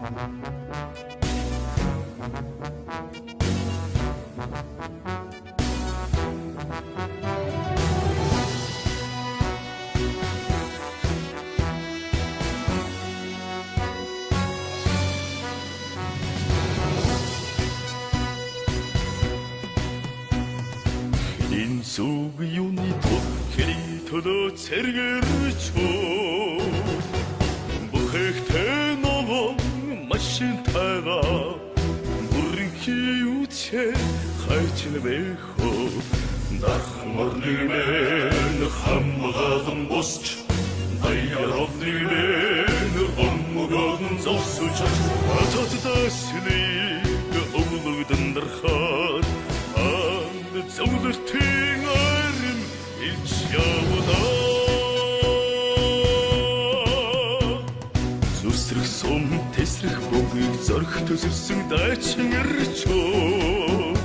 Энэ зүг юуны тул хэрий төлөө цэргэрчөө Бүхэхтэй новон машинтайгаа бүрэнхий үчээ хайчин бэхөө Дах морнигмэн хамгаалан босч Даяровнигмэн омгоон зогсож Татдасны өвлөгдөн дархаар Зөвлөртийн ойрон илч явна. Зүсрэх сум тэсрэх бөгийг зорих төсөрсөн дайчин ирчөө.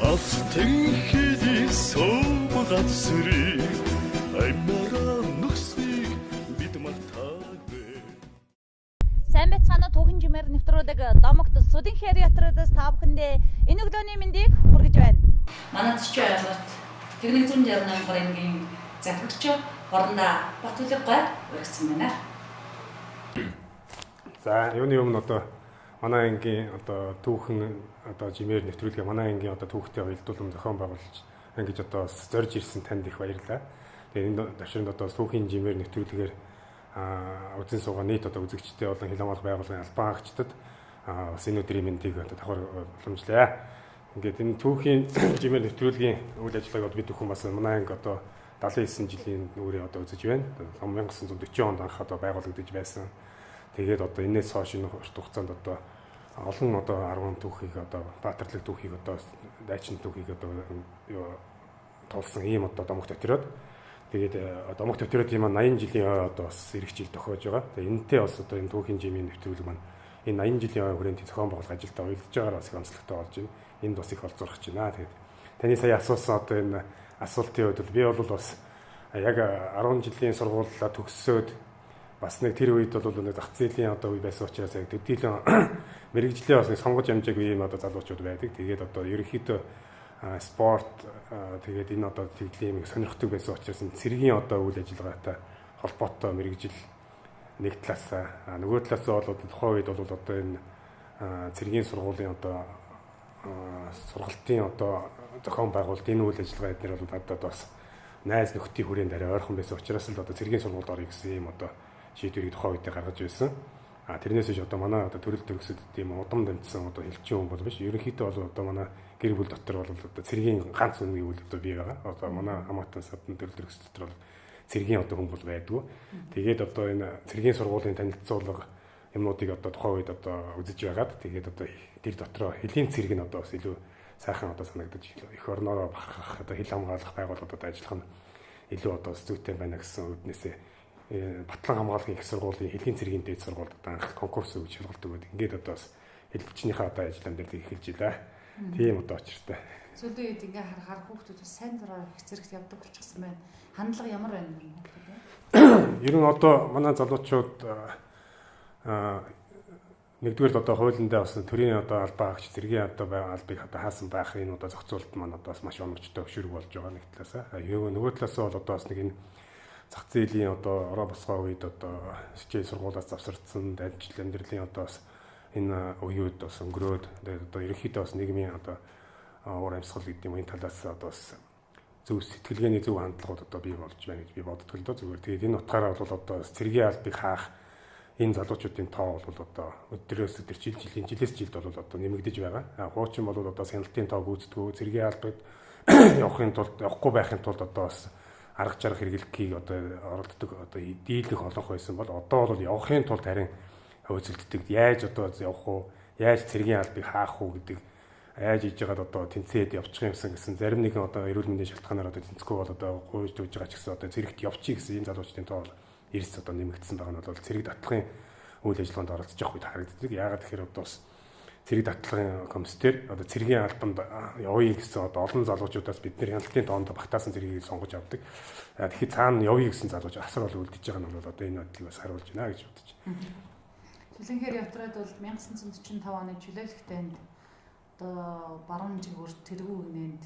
Алтан хилийн сум гацрыг аймаараа нөхснийг бид мартаагүй. Сайн байцгаана уу, түүхэн жимээр нэвтрүүлэг Домогт Сүдэн Хериатруудаас та бүхэндээ энэ өглөөний мэндийг хүргэж байна. Манай Зочид аймагт Тэгнэг 168 дугаар ангийн захирагч Хорондоо Батүлэг гай уригдсан байна. За, юуны өмнө одоо манай ангийн одоо түүхэн одоо жимээр нэвтрүүлгээ манай ангийн одоо түүхтэй уялдуулан зохион байгуулж ингэж одоо зорж ирсэн танд их баярлалаа. Тэгээ энэ төвшөнд одоо түүхийн жимээр нэвтрүүлгээр үзэн суугаа нийт одоо үзэгчтэй болон хил хамгаалах байгууллагын албан хаагчдад бас энэ өдрийн мэндийг одоо давхар уламжлаа. Ингээд энэ түүхийн жимээр нэвтрүүлгийн үйл ажиллагааг бид бүхэн бас манай анги одоо 79 жилийн нүрээ одоо үзэж байна. 1940 онд анх одоо байгуулагдаж байсан. Тэгээд одоо энэс хойш энэ урт хугацаанд одоо олон одоо 10 түүхийг одоо баатарлаг түүхийг одоо дайчин түүхийг одоо тулсан ийм одоо домогт төтрөөд тэгээд домогт төтрөөд ийм 80 жилийн ой одоо бас ирэх жил тохиож байгаа. Тэгээд энэтэй бас одоо энэ түүхийн жимийн нэвтрүүлэг маань энэ 80 жилийн ой хүрээнд зохион байгуулах ажилдаа уялдаж байгаагаар бас их онцлогтой болж байна. Энд бас их олзуурах гэж байна. Тэгээд таны сая асуусан одоо энэ асуултын хувьд бол би бол бас яг 10 жилийн сургуулиа төгссөөд бас нэг тэр үед бол нэг зах зээлийн одоо үе байсан учраас яг төдийлөн мэрэгжлээ бас нэг сонгож амжаагүй юм одоо залуучууд байдаг. Тэгээд одоо ерөнхийдөө спорт тэгээд энэ одоо тэглийн юм сонирхдаг байсан учраас энэ цэргийн одоо үйл ажиллагаатай холбоотой мэрэгжил нэг талаасаа, нөгөө талаасаа бол тухайн үед бол одоо энэ цэргийн сургуулийн одоо сургалтын одоо зохион байгуулалт энэ үйл ажиллагаа эднэр бол надад бас найз нөхдийн хүрээнд арай ойрхон байсан учраас л одоо цэргийн сургуульд орё гэсэн юм одоо шийдвэрийг тухайн үедээ гаргаж байсан. А тэрнээс биш одоо манай одоо төрөл төгсөд тийм удам дамжсан одоо хилчин хүн бол биш. Ерөнхийдөө бол одоо манай гэр бүл дотор бол одоо цэргийн ганц үнний үйл одоо бий байгаа. Одоо манай хамаатан садан төрөл төгсөд дотор бол цэргийн одоо хүн бол байдгүй. Тэгээд одоо энэ цэргийн сургуулийн танилцуулга юмнуудыг одоо тухайн үед одоо үзэж байгаад тэгээд одоо тэр дотроо хөлийн цэрэг нь одоо бас илүү сайхан одоо санагдаж эх орноороо бахархах одоо хил хамгаалах байгууллагуудад ажиллах нь илүү одоо зүйтэй байна гэсэн үүднээсээ Батлан хамгаалгын их сургуулийн хөлийн цэргийн дээд сургуульд одоо анх конкурс өгч шалгалт өгөөд ингээд одоо бас хэлбчнийхээ одоо ажил амьдралыг эхэлж илаа. Тийм одоо очиртай. Сүүлийн үед ингээ харахаар хүүхдүүд бас сайн дураар их зэрэгт явдаг болчихсон байна. Хандлага ямар байна вэ хүүхдүүд? Ер нь одоо манай залуучууд нэгдүгээрт одоо хуулиндаа бас төрийн одоо албан хаагч цэргийн одоо албыг одоо хаасан байх энэ одоо зохицуулалт маань одоо бас маш оновчтой хөшүүрэг болж байгаа нэг талаасаа. Нөгөө талаасаа бол одоо бас нэг энэ зах зээлийн одоо ороо босгоо үед одоо хичээл сургуулиас завсардсан дайчил амьдралын одоо бас энэ үеуд бас өнгөрөөд тэгээд одоо ерөнхийдөө бас нийгмийн одоо уур амьсгал гэдэг юм энэ талаас одоо бас зөв сэтгэлгээний зөв хандлагууд одоо бий болж байна гэж би боддог л доо зүгээр. Тэгээд энэ утгаараа бол одоо цэргийн албыг хаах энэ залуучуудын тоо бол одоо өдрөөс өдөр жил жилийн жилээс жилд бол одоо нэмэгдэж байгаа. Хуучин бол одоо сяналтын тоо гүйцэтгэв цэргийн албад явахын тулд явахгүй байхын тулд одоо бас арга чарга хэрэглэхийг одоо оролддог одоо дийлэх олонх байсан бол одоо бол явахын тулд харин хөөцөлддөг. Яаж одоо явах уу? Яаж цэргийн албыг хаах уу гэдэг яаж хийж байгаад одоо тэнцээд явчих юмсан гэсэн зарим нэгэн одоо эрүүл мэндийн шалтгаанаар одоо тэнцэхгүй бол одоо гуйж дүүж байгаа ч гэсэн одоо цэрэгт явчих гэсэн энэ залуучдын тоо бол эрс одоо нэмэгдсэн байгаа нь бол цэрэг даатгалын үйл ажиллагаанд оролцож явах үед харагддаг. Яагаад гэхээр одоо бас цэрэг даатгалын комиссээр одоо цэргийн албанд явъя гэсэн одоо олон залуучуудаас бид нэр хяналтын тоонд багтаасан цэргийг сонгож авдаг. Тэгэхээр цаана явъя гэсэн залууч асар бол үлдэж байгаа нь бол одоо энэ байдлыг бас харуулж байна гэж бодож байна. Цүлэнхээр отряд бол 1945 оны чөлөөлөх дайнд одоо баруун жигүүр тэргүү гинэнд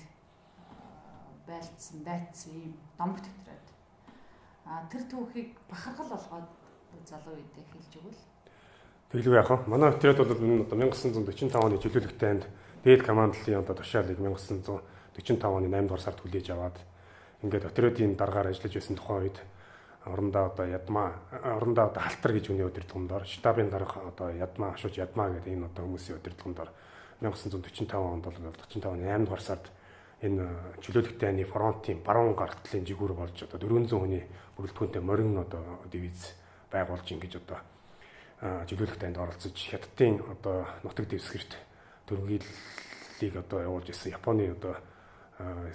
байлцсан, дайцсан ийм домогт отряд. А тэр түүхийг бахархал болгоод залуу үедээ хэлж өгвөл. Тэгэлгүй яах вэ? Манай отряд бол одоо 1945 оны чөлөөлөх дайнд дээд командлын одоо тушаалыг 1945 оны 8 дугаар сард хүлээж аваад ингээд отрядын даргаар ажиллаж байсан тухайн үед орондоо одоо ядмаа, орондоо одоо халтар гэж хүний удирдлагын штабын дарга одоо ядмаа, ашууч ядмаа гэдэг энэ одоо хүмүүсийн удирдлагын 1945 онд бол 45 оны 8 дугаар сард энэ чөлөөлөх дайны фронтын баруун гартлын жигүүр болж одоо 400 хүний бүрэлдэхүүнтэй морин одоо дивиз байгуулж ингэж одоо чөлөөлөх дайнд оролцож Хятадын одоо нутаг дэвсгэрт төрөнхийллийг одоо явуулж ирсэн Японы одоо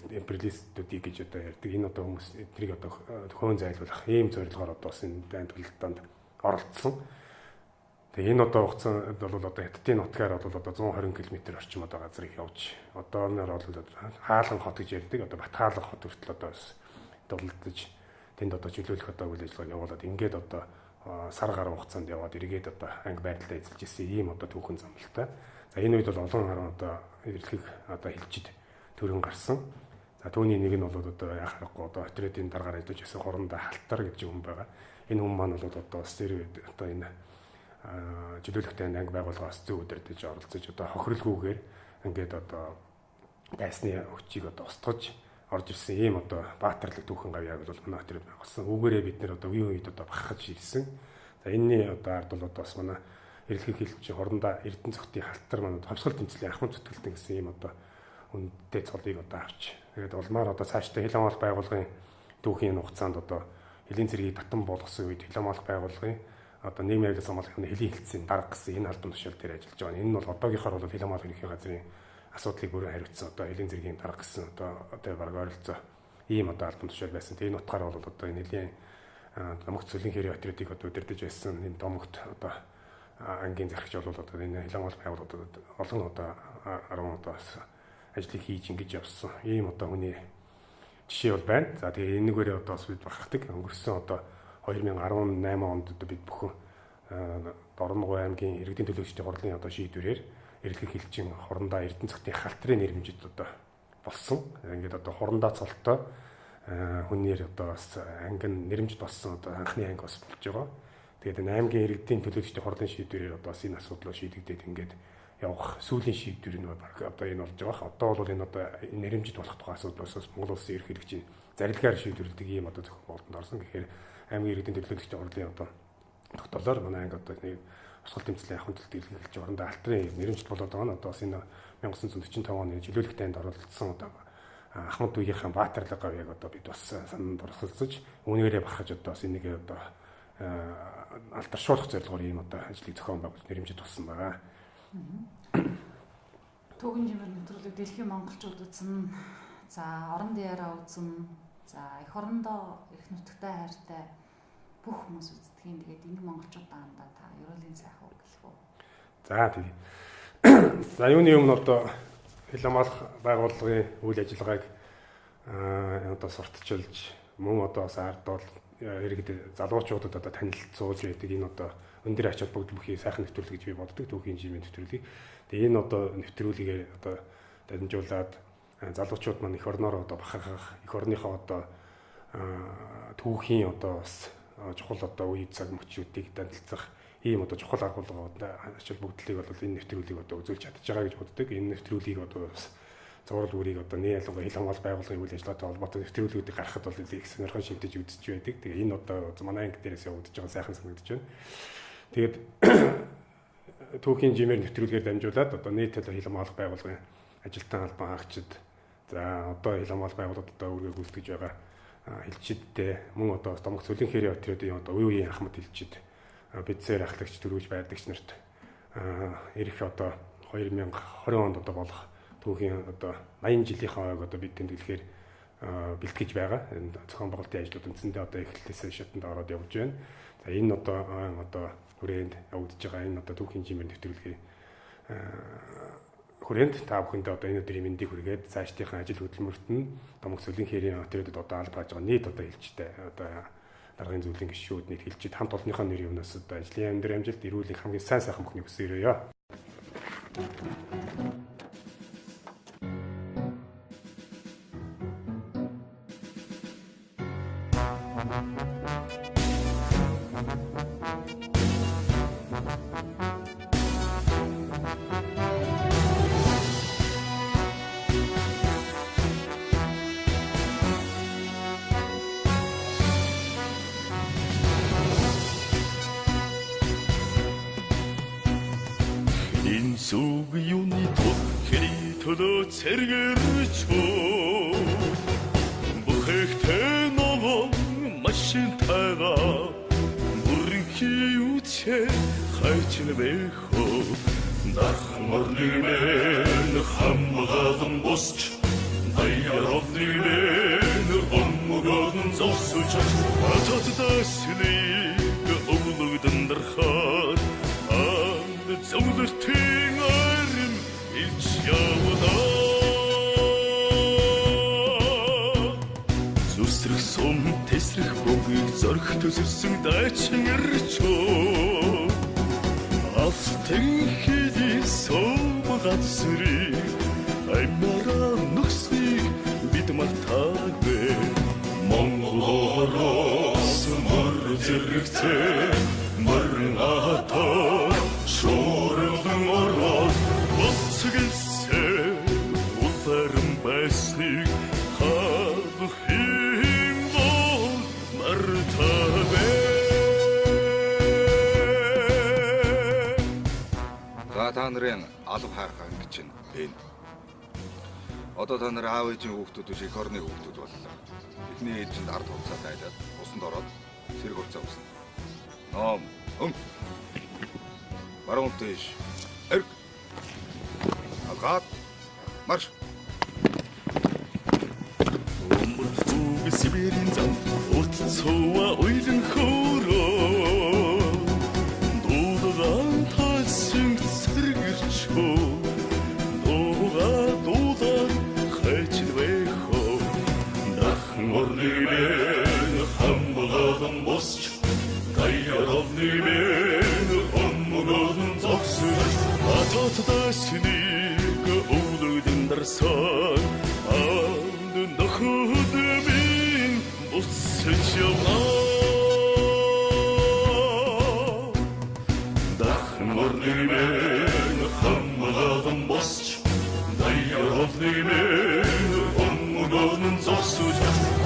империалистуудыг гэж одоо ярьдаг. Энэ одоо хүмүүс эднийг одоо хөөн зайлуулах ийм зорилгоор одоо бас энэ дайн тулалдаанд оролцсон. Тэгээ энэ одоо хугацаанд бол одоо Хятадын нутгаар бол одоо 120 км орчим одоо газрыг явж одооноор бол Хаалган хот гэж ярьдаг. Одоо Батхаалган хот хүртэл одоо бас дулдаж тэнд одоо чөлөөлөх одоо үйл ажиллагааг явуулаад ингээд одоо сар гаруй хугацаанд яваад эргээд одоо анги байрлалаа эзэлж ирсэн ийм одоо түүхэн замналтай. За энэ үед бол олон гаруй одоо эрэлхэг одоо хилчид төрөн гарсан. За түүний нэг нь бол одоо яах аргагүй одоо отрядын даргаар ажиллаж байсан хорондоо халтар гэж хүн байгаа. Энэ хүн маань бол одоо бас тэр одоо энэ чөлөөлөх дайнд анги байгууллагаас зөв удирдах оролцож одоо хохирлгүйгээр ингээд одоо дайсны хүчийг одоо устгаж орж ирсэн ийм одоо баатарлаг түүхэн гавьяаг бол манай отряд байгуулсан. Үүгээрээ бид нэр одоо үеийн үед одоо бахархаж ирсэн. За энэний одоо ард бол одоо бас манай эрэлхэг хилч хорондоо Эрдэнэ цогтын халтар манай ховсгол тэмцлийн ахмад зүтгэлтэн гэсэн ийм одоо үнэтэй цолыг одоо авч тэгээд улмаар одоо цаашдаа хил хамгаалах байгууллагын түүхийн хугацаанд одоо хөлийн цэргийг татан болгосон үед хил хамгаалах байгууллагын одоо нийгмийн аюулгүй хамгаалах хөлийн хэлтсийн дарга гэсэн энэ албан тушаал дээр ажиллаж байгаа. Энэ нь бол одоогийнхоор бол хил хамгаалах ерөнхий газрын асуудлыг бүрэн хариуцсан одоо хөлийн цэргийн дарга гэсэн одоо баг ойролцоо ийм одоо албан тушаал байсан. Тэгээ энэ утгаараа бол одоо энэ хөлийн домогт цөлийн хэрэг отрядыг одоо удирдах байсан энэ домогт одоо ангийн зархич бол одоо энэ хил хамгаалах байгууллагууд олон одоо 10 одоо бас ажлыг хийж ингэж явсан. Ийм одоо хүний жишээ бол байна. За тэгээ энэгээрээ одоо бас бид бахархдаг. Өнгөрсөн одоо 2018 онд одоо бид бүхэн Дорногов аймгийн иргэдийн төлөөлөгчдийн хурлын одоо шийдвэрээр эрэлхэг хилчин хорондоо Эрдэнэ цогтын халтрын нэрмжид одоо болсон. Ингээд одоо хорондоо цолтой хүнээр одоо бас анги нэрмжид болсон одоо анхны анги бас болж байгаа. Тэгээд энэ аймгийн иргэдийн төлөөлөгчдийн хурлын шийдвэрээр одоо бас энэ асуудлоо шийдэгдээд ингээд явах сүүлийн шийдвэр нь баг одоо энэ болж байгаа. Одоо бол энэ одоо нэрэмжит болох тухай асуудлаас Монгол улсын ерөнхийлөгчийн зарилгаар шийдвэрлэдэг ийм одоо зохион байгуулалтанд орсон. Тэгэхээр аймгийн иргэдийн төлөөлөгчдийн хурлын одоо тогтоолоор манай анги одоо нэг босгол тэмцлийн ахуйн төлөлт эрхэлж орондоо алтрын нэрэмжит болоод байгаа нь одоо бас энэ 1945 оны чөлөөлөх дайнд оролцсон одоо Ахмад үеийнхэн баатарлаг гавьяаг одоо бид бас сананд оролцож үүнээрээ бахархаж одоо бас энийг одоо алдаршуулах зорилгоор ийм одоо ажлыг зохион байгуулж нэрэмжит болсон байгаа. Түүхэн жимэр нэвтрүүлэг дэлхийн монголчууд үзэн, за орон даяараа үзэн, за эх орондоо эх нутагтай хайртай бүх хүмүүс үздэгин. Тэгээд энэ монголчууд даандаа та ерөөлийн сайхан үг хэлэх үү? За тэгээ. За юуны өмнө одоо хил хамгаалах байгууллагын үйл ажиллагааг одоо сурталчилж мөн одоо бас ард бол иргэд залуучуудад одоо танилцуулж байдаг энэ одоо өндөр ач холбогдол бүхий сайхан нэвтрүүлэг гэж би боддог түүхийн жимийн нэвтрүүлгийг. Тэгээ энэ одоо нэвтрүүлгээр одоо дамжуулаад залуучууд маань эх орноор одоо бахархах, эх орныхоо одоо түүхийн одоо бас чухал одоо үе цаг мөчүүдийг танилцах ийм одоо чухал агуулга ач холбогдлыг бол энэ нэвтрүүлгийг одоо үзүүлж чадж байгаа гэж боддог. Энэ нэвтрүүлгийг одоо бас зурвал бүрийг одоо нэг ялангуяа хил хамгаалал байгууллагын үйл ажиллагаатай холбоотой нэвтрүүлгүүдийг гаргахад бол их сонирхон шимтэж үзэж байдаг. Тэгээ энэ одоо манай анги дээрээс явагдаж байгаа сайхан санагдаж байна. Тэгээд түүхийн жимээр нэвтрүүлгээр дамжуулаад одоо нийт хил хамгаалах байгууллагын ажилтан албан хаагчид за одоо хил хамгаалах байгууллагад одоо үүргээ гүйцэтгэж байгаа хилчидтэй мөн одоо домог цөлийн хэрийн отрядын одоо үе үеийн ахмад хилчид бидсээр ахлагч төрүүж байдагч нарт ирэх одоо 2020 онд одоо болох түүхийн одоо 80 жилийнхаа ойг одоо бид тэмдэглэхээр бэлтгэж байгаа. Энэ зохион байгуулалтын ажлууд үндсэндээ одоо эхлэлээс шатанд ороод явж байна. За энэ одоо хүрээнд явагдаж байгаа энэ одоо түүхийн жимээр нэвтрүүлгийн хүрээнд та бүхэндээ одоо энэ өдрийн мэндийг хүргээд цаашдынхаа ажил хөдөлмөрт нь домог цөлийн хэрийн отрядад одоо аль бааж байгаа нийт одоо хилчтэй одоо даргын зүйлийн гишүүд нийт хэлчихэд хамт олонныхоо нэр юмнаас одоо ажлын амьдрал амжилт эрүүлэг хамгийн сайн сайхан бүхнийг хүсье өрөөё. Сүг юуны тул хэрий төлөө цэргэрчөө Бүхэхтэй ногоон машинтайгаа бүрэнхий үчээ хайчин бэхөө Дарх морныг мэн хамгаалан босч Даяровныг мэн омгоон зогсож Атат дасныг өвлөгдөн дархаар Анд зөвлөртийн арим илч явна. Зүсрэх сум тэсрэх бөгийг зорих төсөрсөн дайчин ирчөө Алтан хилийн сум газрыг аймаараа нөхснийг бид мартаагүй. Монголоос мөр зэрэгцээ мөрөн атаа шууралан ороод боцгэлсэ уларан байсныг хадах юм бол мартаагүй. За та нарын алав хайрх анги чинь энэ. Одоо та нар аав ээжийн хүүхдүүд биш эх орны хүүхдүүд боллоо. Эхний ээлжинд ард хувцас тайлаад усанд ороод сэрэг хувцас өмснө. Ном өм. Баруун тийш. Эрг. Алгаад марш. Өмөртүүг Сибирийн замд урт цуваа уйлан хөөрөө Дуулгаан тайсан цэргэрчөө Дууга дуулаад хайчин вэхөө Дахин орныг мэн хамгаалан босч Даяровныг мэн омгоон зогсож Атат дасныг өвлөгдөн дарсан Анд нөхөд минь буцаж явна. Дахин орныг мэн хамгаалан босч Даяровныг мэн омгоон зогсож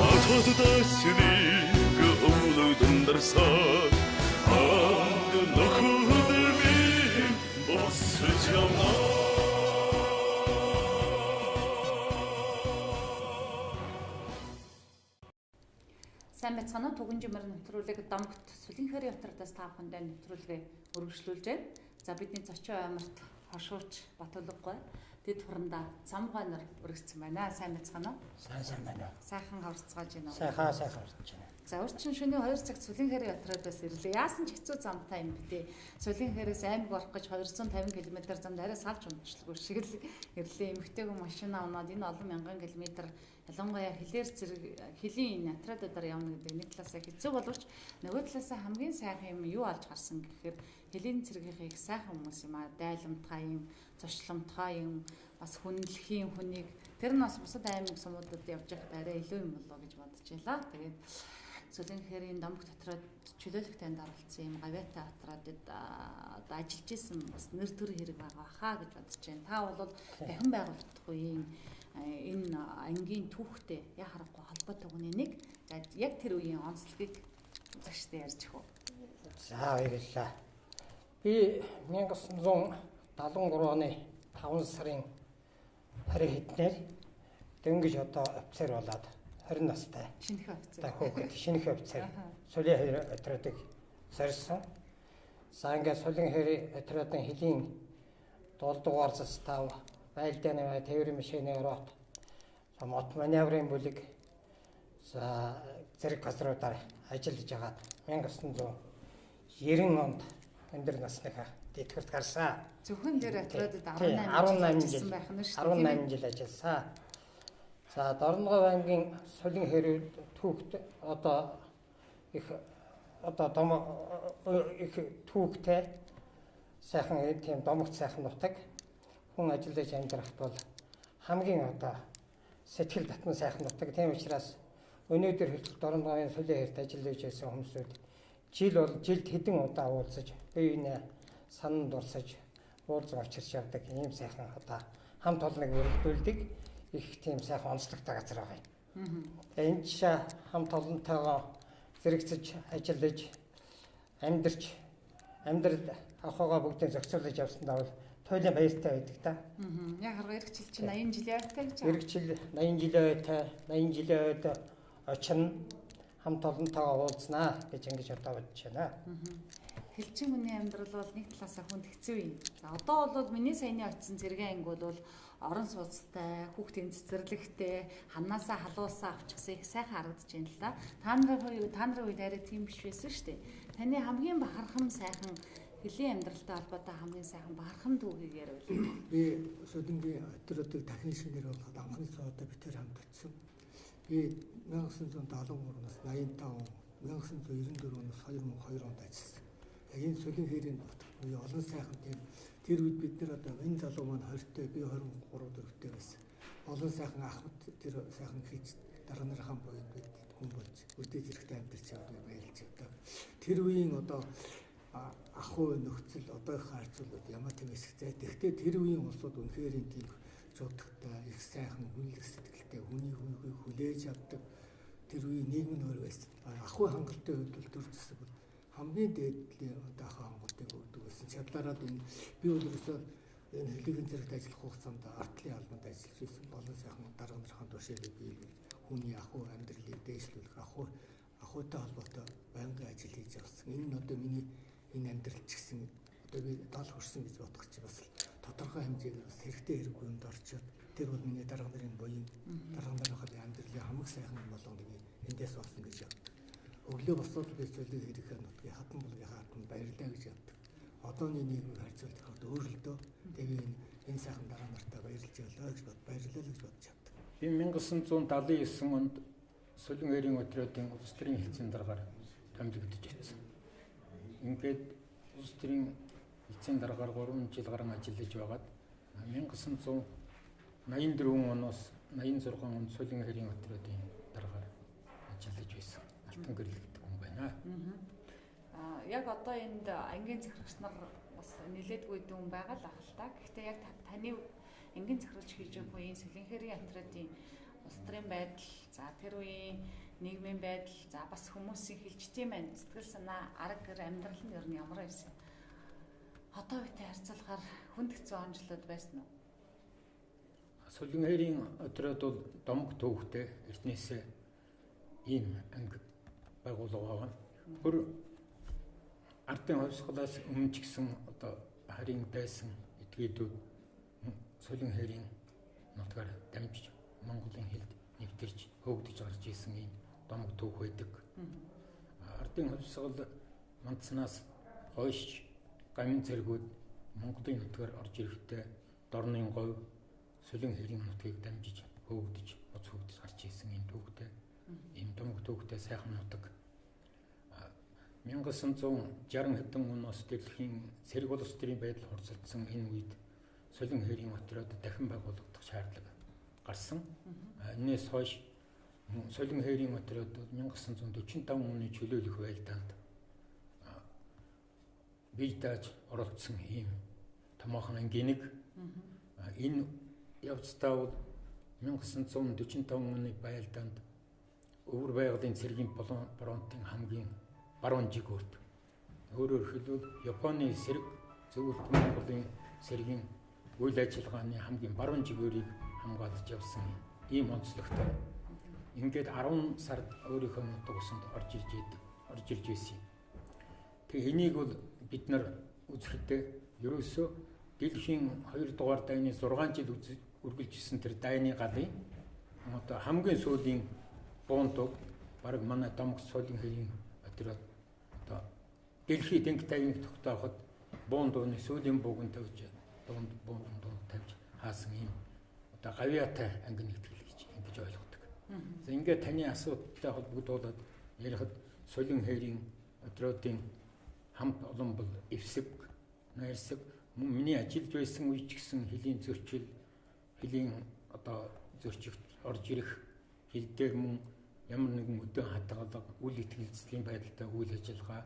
Атат дасныг өвлөгдөн дарсан Анд нөхөд минь буцаж явна. Сайн байцгаана уу? Түгэн жимэр нэвтрүүлэг Домогт Сүлэнхээр явтардаас та бүхэндээ нэвтрүүлгээ үргэлжлүүлж байна. За бидний зочин аймарт хошууч Батүлэггой тэд хурандаа Цамгай нар өргөцсөн байна. Сайн байцгаана уу? Сайн байна. Сайхан хаврцгааж байна уу? Сайхан хаврцаж байна. За урчин шөнийн 2 цагт Сүлэнхээр явтрадаас ирлээ. Яасан ч хэцүү замтай юм бэ те. Сүлэнхээрээс аймаг орох гэж 250 км замд арай салж унтчихлгүй шиг л ирлээ. Эмэгтэйгүн машина унаад энэ олон мянган километр ялангуяа хилээр зэрэг хөлийн энэ отрядуудаар явна гэдэг нэг талаасаа хэцүү боловч нөгөө талаасаа хамгийн сайхан юм юу олж харсан гэхээр хөлийн цэргийнхээ их сайхан хүмүүс юм аа. Дайламтгай юм, зочломтгай юм, бас хүндлэхийн хүнийг тэр нь бас бусад аймаг сумуудад явж байхад арай илүү юм болоо гэж бодож байлаа. Тэгээд Сүлэнхээрийн Домог дотроо чөлөөлөх танд оролцсон юм гавьяатай отруудад одоо ажиллаж исэн бас нэр төр хэрэг байгаа хаа гэж бодож байна. Та бол дахин байгуулагдах үеийн энэ ангийн түүхтэй яа харахгүй холбоотой хүний нэг. За яг тэр үеийн онцлогийг загштай ярьж өгөө. За баярлалаа. Би 1973 оны 5 сарын 20 хэднээр дөнгөж одоо офицер болоод 20 настай. Шинэхэн офицер. Хүүхэд шинэхэн офицер. Сүлэнхээр отрядыг зорьсон. За ингээд Сүлэнхээр отрядын хөлийн 7 дугаар застав, байлдааны тээврийн машины рот, мот маневрын бүлэг, за зэрэг газруудаар ажиллаж агаад 1990 онд өндөр насныхаа тэтгэврт гарсан. Зөвхөн тэр отрядад 18 жил байх нь шүү дээ. 18 жил ажилласан. За Дорногов аймгийн Сүлэнхээр түүхт одоо Их одоо дом их түүхтэй сайхан тийм домогт сайхан нутаг хүн ажиллаж амьдрахад бол хамгийн одоо сэтгэл татан сайхан нутаг. Тийм учраас өнөөдөр хүртэл Дорногавын Сүлийн хэрт ажиллаж байсан хүмүүсүүд жил бол жилд хэдэн удаа уулзаж бие биенээ санан дурсаж уулзан учирч явдаг ийм сайхан одоо хамт олныг өргөдүүлдэг их тийм сайхан онцлогтой газар байгаа юм. Тэгээ энэ жишээ хамт олонтойгоо зэрэгцэж ажиллаж амьдарч амьдрал ахуйгаа бүгдийг зохицуулж явсандаа бол туйлын баяртай байдаг та. Яг хараа эрг жил чинь 80 жилийн ойтой гэж. Эрг жил 80 жилийн ойтой, 80 жилийн ойд очино хамт олонтойгоо уулзнаа гэж ингэж одоо бодож байна. Хэлчин хүний амьдрал бол нэг талаасаа хүнд хэцүү юм. За одоо бол миний саяны очисон цэргийн анги бол орон сууцтай, хүүхдийн цэцэрлэгтэй, ханаасаа халуусаа авчихсан их сайхан харагдаж байна л да. Та нарын үед арай тийм биш байсан шүү дээ. Таны хамгийн бахархам сайхан хөлийн амьдралтай холбоотой хамгийн сайхан бахархам түүхийг яриул. Би Сүлэнгийн отруудыг дахин шинээр болгоход анхны суудаа би тэр хамт очсон. Би 1973-наас 85, 1994 оноос 2002 онд ажилласан. Яг энэ Сүлэн хэрийн нутагт буюу олон сайхан тийм тэр үед бид нар одоо энэ залуу маань 20-тэй, би 23 4-тэй байсан. Олон сайхан ахмад тэр сайхан хийж дараа нарынхаа буянд бид хүн болж өдөө зэрэгтэй амьдарч явдаг баярлж явдаг. Тэр үеийн одоо ахуй нөхцөл одоо их харьцуулбал ямар тийм хэсэг зай. Тэгэхдээ тэр үеийн улсууд үнэхээр тийм жуудагтай, их сайхан хүнлэг сэтгэлтэй, хүний хүнийг хүлээж авдаг тэр үеийн нийгэм нь өөр байсан. Ахуй хангалттай хувьд бол төр зэсэг бол хамгийн дээдлийн одоо ахуй хангалтыг өгдөг байсан. Чадлаараа энэ би бол ерөөсөө энэ хөлөгийн зэрэгт ажиллах хугацаанд артлын албанд ажиллаж байсан. Олон сайхан дарга нарынхаа тушаалыг биелүүлж хүний ахуй амьдралыг дээшлүүлэх ахуйтай холбоотой байнгын ажил хийж явсан. Энэ нь одоо миний энэ амьдрал ч гэсэн одоо би дал хүрсэн гэж бодох чи бас тодорхой хэмжээгээр бас хэрэгтэй хэрэггүй юмд орчоод тэр бол миний дарга нарын буян дарга нарынхаа амьдралын хамаг сайхан болгоныг би эндээс олсон гэж явдаг. Өглөө босоод би зүйлийг хэрэгхэн нутгийн хатан булгийнхаа арданд баярлаа гэж явдаг. Одооны нийгмийг харьцуулахад өөр л дөө. Тэгээ энэ сайхан дарга нартаа баярлж явлаа гэж баярлалаа гэж бодож явдаг. Би 1979 онд Сүлэн хэрийн отрядын улс төрийн хэлцэн даргаар томилогдож очсон. Ингээд улс төрийн хэлцэн даргаар 3 жил гарan ажиллаж байгаад 1984 оноос 86 онд Сүлэн хэрийн отрядын даргаар ажиллаж байсан. Алтан гэрэл гэдэг хүн байна. Яг одоо энд ангийн захирагч нар бас нэлээдгүй дүн байгаа л ах л та. Гэхдээ яг таны ангийн захирагч хийж байгаа үеийн Сүлэн хэрийн отрядын улс төрийн байдал, за тэр үеийн нийгмийн байдал, за бас хүмүүсийн хилчтийн маань сэтгэл санаа, арга гэр амьдрал нь ер нь ямар байсан? Одоо үетэй харьцуулахаар хүнд хэцүү онцлоод байсан уу? Сүлэн хэрийн отряд бол домог төвхтэй эртнээсээ ийм анги байгууллага байгаа. Бүр ардын хувьсгалаас өмнө ч гэсэн одоо харийн дайсан этгээдүүд Сүлэн хэрийн нутгаар дамжиж Монголын хэлд нэвтэрч хөөгдөж гарч исэн ийм домог түүх байдаг. Ардын хувьсгал мандснаас хойш гамин цэргүүд Монголын нутгаар орж ирэхдээ дорнын говь Сүлэн хэрийн нутгийг дамжиж хөөгдөж уц хөөгдөж гарч исэн ийм түүхтэй ийм домог түүхтэй сайхан нутаг. 1960 хэдэн оноос дэлхийн цэрэг улс төрийн байдал хурцлдсан энэ үед Сүлэн хэрийн отряд дахин байгуулагдах шаардлага гарсан. Энээс хойш Сүлэн хэрийн отряд 1945 оны чөлөөлөх байлдаанд бие дааж оролцсон ийм томоохон ангийн нэг. Энэ явцдаа бол 1945 оны байлдаанд өвөр байгалийн цэргийн фронтын хамгийн баруун жигүүрт, өөрөөр хэлбэл Японы эсрэг зөвлөлт Монголын цэргийн үйл ажиллагааны хамгийн баруун жигүүрийг хамгаалж явсан ийм онцлогтой. Ингээд 10 сард өөрийнхөө нутаг усанд орж ирж байсан юм. Тэгээ энийг бол бид нар үзэхдээ ерөөсөө дэлхийн 2 дугаар дайны 6 жил үргэлжилсэн тэр дайны галын одоо хамгийн сүүлийн буунтуг бараг манай домог Сүлэн хэрийн отряд одоо дэлхийд анги тавийг тогтооход буун дууны сүүлийн бууг нь тавьж дунд буун дунд тавьж хаасан ийм одоо гавьяатай анги нэгтгэл гэж ингэж ойлгодог. За ингээд таны асуудалтай холбогдуулаад ярихад Солин хээрийн отрядын хамт олон бол эвсэг, найрсаг мөн миний ажиллаж байсан үе ч гэсэн хөлийн зөрчил, хөлийн одоо зөрчигт орж ирэх хил дээр мөн ямар нэгэн өдөө хадгалга, үл итгэлцлийн байдалтай үйл ажиллагаа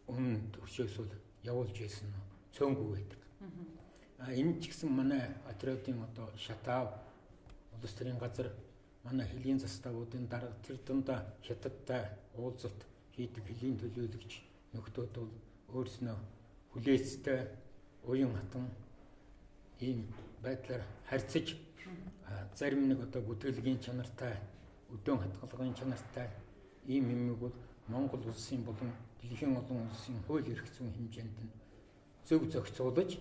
өмнө төвшөөс бол явуулж байсан нь цөөнгүй байдаг. А энэ ч гэсэн манай отрядын одоо шатаав улс төрийн газар манай хөлийн заставуудын дарга тэр дундаа хятадтай уулзалт хийдэг хөлийн төлөөлөгч нөхдүүд бол өөрснөө хүлээцтэй уян хатан ийм байдлаар харьцаж зарим нэг одоо бүтэгэлгийн чанартай, өдөөн хадгалгын чанартай ийм юмыг бол Монгол улсын болон дэлхийн олон улсын хууль эрх зүйн хэмжээнд нь зөв зохицуулж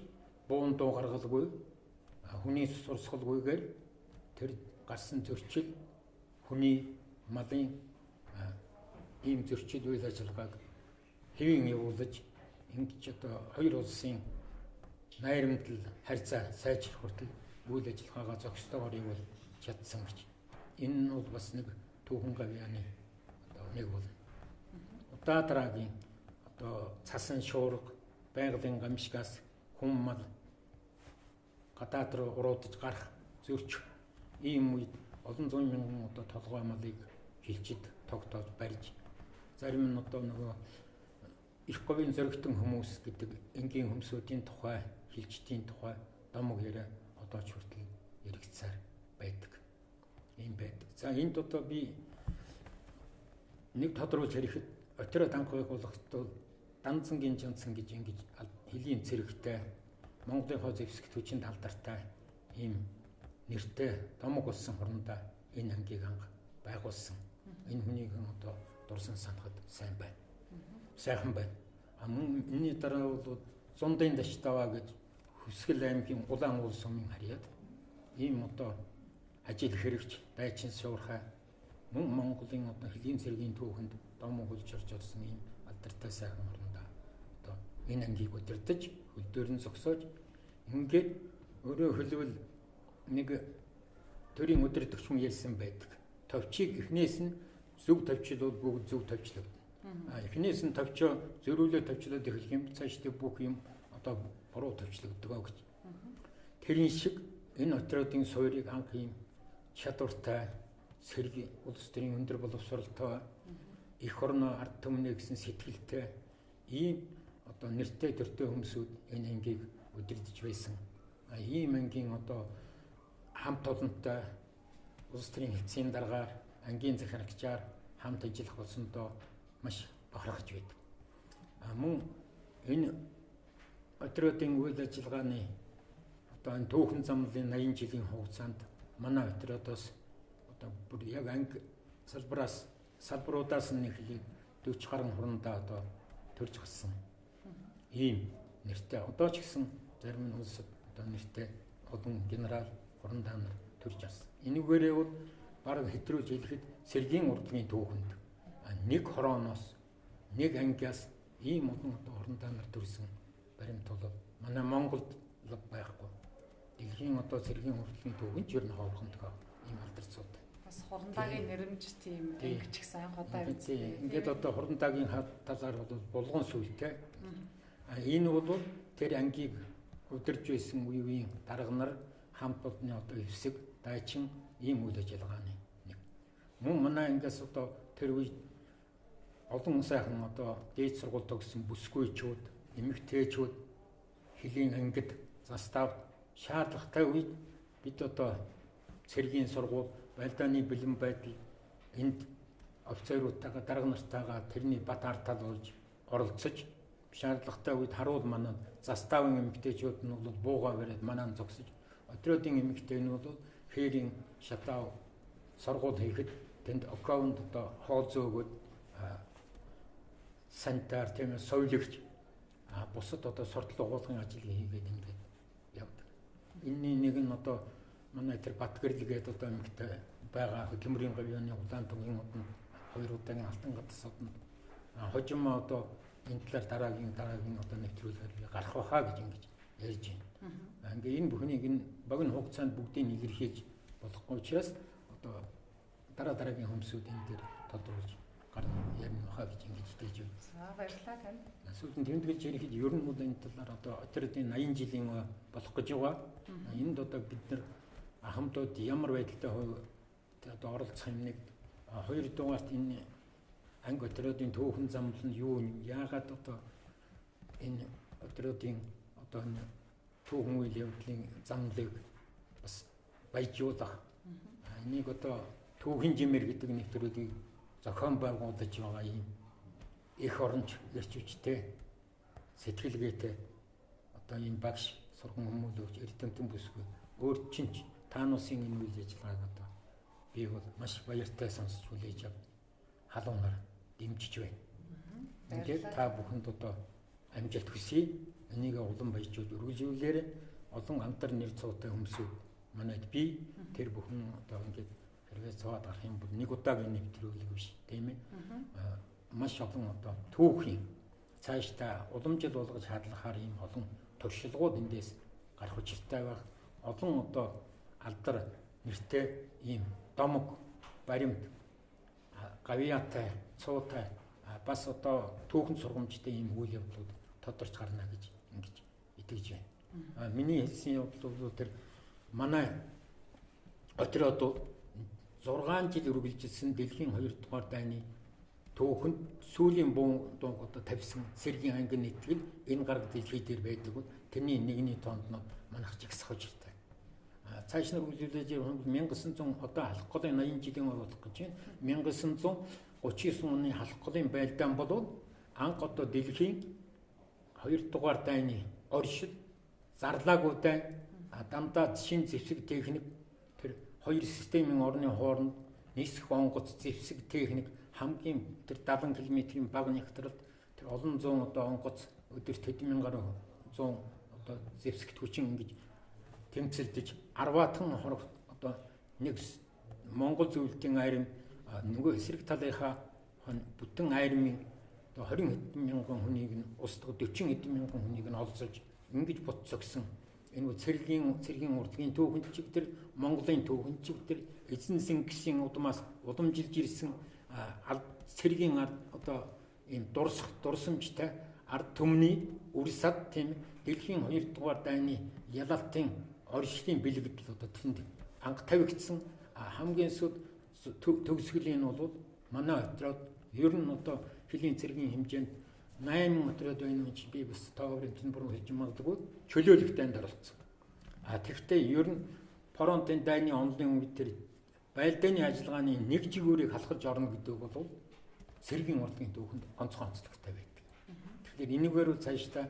буун дуу гаргалгүй хүний сурсгалгүйгээр тэр гарсан зөрчил хүний малын ийм зөрчил үйл ажиллагааг хэвийн явуулж ингэж одоо хоёр улсын найрамдал харьцаа сайжрах хүртэл үйл ажиллагаагаа зохистойгоор явуул чадсан гэж. Энэ нь бол бас нэг түүхэн гавьяаны одоо нэг болно. Удаа дараагийн одоо цасан шуурга байгалийн гамшигаас хүн мал гадаад руу уруудаж гарах зөрчих ийм үед олон зуун мянган одоо толгой малыг хилчид тогтоож барьж зарим нь одоо нөгөө их говийн зоригтон хүмүүс гэдэг энгийн хүмүүсийн тухай хилчдийн тухай домог яриа одоо ч хүртэл яригдсаар байдаг. Ийм байдаг. За энд одоо би нэг тодруулж ярихэд отряд анх байгууллагт Данцангийн Жанцан гэж ингэж хөлийн цэрэгтэй Монголын хоо зэвсэгт хүчин талдартай ийм нэртэй домог болсон хурандаа энэ ангийг анх байгуулсан. Энэ хүнийг одоо дурсан санахад сайн байна. Сайхан байна. А мөн энэний дараа бол Зундын Даштаваа гэж Хүсгэл аймгийн Улаан уул сумын харьяад ийм одоо ажил хэрэгч дайчин суурхай мөн Монголын одоо хөлийн цэргийн түүхэнд домог хөлж орж ирсэн ийм алдартай сайхан орондоо одоо энэ ангийг удирдах хөл дээр нь зогсоож ингээд өөрөө хөлвөл нэг төрийн удирдагч хүн ярьсан байдаг. Товчийг эхнээс нь зөв товчлол бүгд зөв товчлогдно. А эхнээс нь товчоо зөрүүлээ товчлоод эхлэх юм цаашдаа бүх юм одоо буруу товчлогддог гэж. Тэрэн шиг энэ отрядын суурийг анх ийм чадвартай сэрэг улс төрийн өндөр боловсролтой эх орноо ард түмнээ гэсэн сэтгэлтэй ийм одоо нэртэй төртэй хүмүүсүүд энэ ангийг удирдах байсан. А ийм ангийн одоо хамт олонтой улс төрийн хэвцийн даргаар ангийн захирагчаар хамт ажиллах болсондоо маш бахархаж байдаг. А мөн энэ отрядын үйл ажиллагааны одоо энэ түүхэн замлын 80 жилийн хугацаанд манай отрядоос одоо бүр яг анги салбараас салбаруудаас нь эхлээд 40 гаруй хурандаа одоо төрж гарсан ийм нэртэй. Одоо ч гэсэн зарим нь улсад одоо нэртэй олон генерал хурандаа нар төрж гарсан. Энүүгээрээ бол бараг хэтрүүлж хэлэхэд цэргийн урдлагын түүхэнд нэг хорооноос нэг ангиас ийм олон одоо хурандаа нар төрсэн баримт бол манай Монголд л байхгүй. Дэлхийн одоо цэргийн урдлагын түүхэн ч ер нь ховорхон тохио ийм алдарцууд. Бас хурандаагийн нэрмж тийм анги ч гэсэн анх удаа үзсэн. Ингээд одоо хурандаагийн талаар бол булган сүлтэй. А энэ бол тэр ангийг удирж байсан үе үеийн дарга нар хамт олонны одоо эвсэг, дайчин ийм үйл ажиллагааны нэг. Мөн манай ангиас одоо тэр үед олон сайхан одоо дээд сургууль төгссөн бүсгүйчүүд, эмэгтэйчүүд хөлийн ангид заставд шаардлагатай үед бид одоо цэргийн сургууль, байлдааны бэлэн байдал энд офицеруудтайгаа дарга нартайгаа тэрний бат артал болж оролцож шаардлагатай үед харуул манай заставын эмэгтэйчүүд нь бол буугаа бариад манаа зогсож отрядын эмэгтэй нь бол хээрийн шатаа сургууль хийхэд тэнд аккаунт одоо хоол зөөгөөд санитар тийм ээ соёлогч бусад одоо суртал угуулгын ажил хийгээд ингээд явдаг. Энэний нэг нь одоо манай тэр Батгэрэл гэдэг одоо эмэгтэй байгаа хөдөлмөрийн гавьяаны улаан тугийн одонд хоёр удаагийн алтан гадас одонд хожим одоо энэ талаар дараагийн одоо нэвтрүүлгээр би гарах байхаа гэж ингэж ярьж байна. Ингээ энэ бүхнийг энэ богино хугацаанд бүгдийг илэрхийлж болохгүй учраас одоо дараагийн хүмүүсүүд энэ дээр тодруулж гарна ярина хаа гэж ингэж итгэж байна. За баярлалаа танд. Сүүлд нь тэмдэглэж ярихэд ер нь бол энэ талаар одоо отрядын 80 жилийн болох гэж байгаа. Энд одоо бид нар ахмадууд ямар байдалтай одоо оролцох юм нэг хоёр дугаарт энэ анги отрядын түүхэн замнал нь юу юм, яагаад одоо энэ отрядын одоо энэ түүхэн үйл явдлын замналыг бас баяжуулах. Энийг одоо түүхэн жимэр гэдэг нэвтрүүлгийг зохион байгуулж байгаа юм эх оронч эрч хүчтэй сэтгэлгээтэй одоо ийм багш сурган хүмүүлэгч эрдэмтэн бүсгүй өөр чинь таануусын энэ үйл ажиллагааг одоо би бол маш баяртай сонсч хүлээж авч халуунаар дэмжиж байна. Ингээд та бүхэнд одоо амжилт хүсье. Энийг улам баяжуулж өргөжүүлээрэй. Олон амтар нэр цуутай хүмүүсүүд манайд би тэр бүхэн одоо ингээд хэрвээ цаад гарах юм бол нэг удаагийн нэвтрүүлэг биш, тийм ээ. Маш олон одоо түүхийн цаашдаа уламжил болгож хадлахаар ийм олон туршилгууд эндээс гарах учиртай байх. Олон одоо алдар нэртэй ийм домог, баримт, гавьяатай, цуутай бас одоо түүхэн сургамжтай ийм үйл явдлууд тодорч гарна гэж ингэж итгэж байна. Миний хэлсэн явдал бол тэр манай отряд 6 жил үргэлжилсэн дэлхийн 2 дугаар дайны түүхэнд сүүлийн буу дууг одоо тавьсан цэргийн анги нийтгэл энэ гараг дэлхий дээр байдаг бол тэрний нэгний тоонд нь манайх жигсах учиртай. Цааш нь үргэлжлүүлж явах 1900 одоо халах голын 80 жилийн болох гэж байна. 1939 оны халах голын байлдаан болов анх одоо дэлхийн 2 дугаар дайны оршил зарлаагүй дайн дандаа шин зэвсэг техник тэр хоёр системийн орны хооронд нисэх онгоц зэвсэг техник хамгийн тэр 70 км-ийн бага нягтралд тэр олон зуун одоо онгоц өдөрт хэдэн мянган зуун одоо зэвсэгт хүчин ингэж тэмцэлдэж арваатан хорог одоо нэг Монгол зөвлөлтийн айрам нөгөө эсрэг талынхаа бүтэн айрмын одоо 20 хэдэн мянган хүнийг нь устгах 40 хэдэн мянган хүнийг нь олзолж ингэж бут цогсон. Энэ цэргийн урлагийн түүхэнд чиг тэр Монголын түүхэнд чиг тэр эзэн сэнгисийн удмаас уламжилж ирсэн цэргийн одоо ийм дурсах дурсамжтай ард түмний үр сад тийм дэлхийн 2 дугаар дайны ялалтын оршлын бэлэгдэл одоо тэнд анх тавигдсан. Хамгийн сүүлд төгсгөлийн нь бол манай отряд ер нь одоо хөлийн цэргийн хэмжээнд 8 отряд байна гэж би бас тоогоор тэн буруу хэлж магадгүй чөлөөлөх дайнд оролцсон. Тэгэхдээ ер нь фронтын дайны онлын үед тэр байлдааны ажиллагааны нэг жигүүрийг халахж орно гэдэг бол цэргийн урлагийн түүхэнд онцгой онцлогтой байдаг. Тэгэхээр энэгээр үл цаашдаа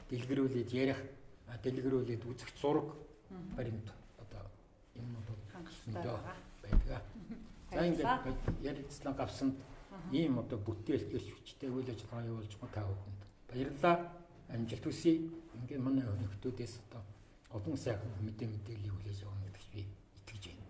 дэлгэрүүлээд ярих, дэлгэрүүлээд үзэх зураг баримт одоо юм бол хангалттай байдаг. За ингээд ярилцлага авсанд ийм одоо бүтээл эрч хүчтэй үйл ажиллагаа явуулж байгаа та бүхэнд баярлалаа. Амжилт хүсье. Ингээд манай нөхдүүдээс одоо олон сайхан мэдээллийг хүлээж авах гэдэгт би итгэж байна.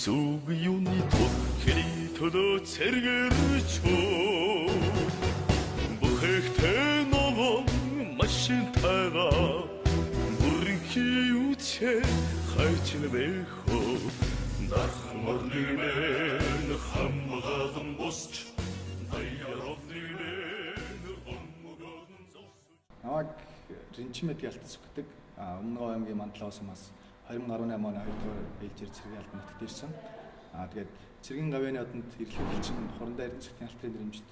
Сүг юуны тул хэрий төлөө цэргэрчөө Бүхэхтэй новон машин тайга Бүрэнхий үчээ хайчин бэхөө Дарх морнигнэн хамгаалан босч Даяровнигнэн омгон зогсож. Намайг Ринчимэд ялтцах гэдэг. Өмнө аймгийн Мандлаа сумаас 2018 оны 2 дугаар ээлжээр цэргийн албан нутагт ирсэн. Тэгээд цэргийн гавьяаны одонд эрэлхэг элчин хурандаа Эрдэнэ цэгтийн алтрын дэрэмжит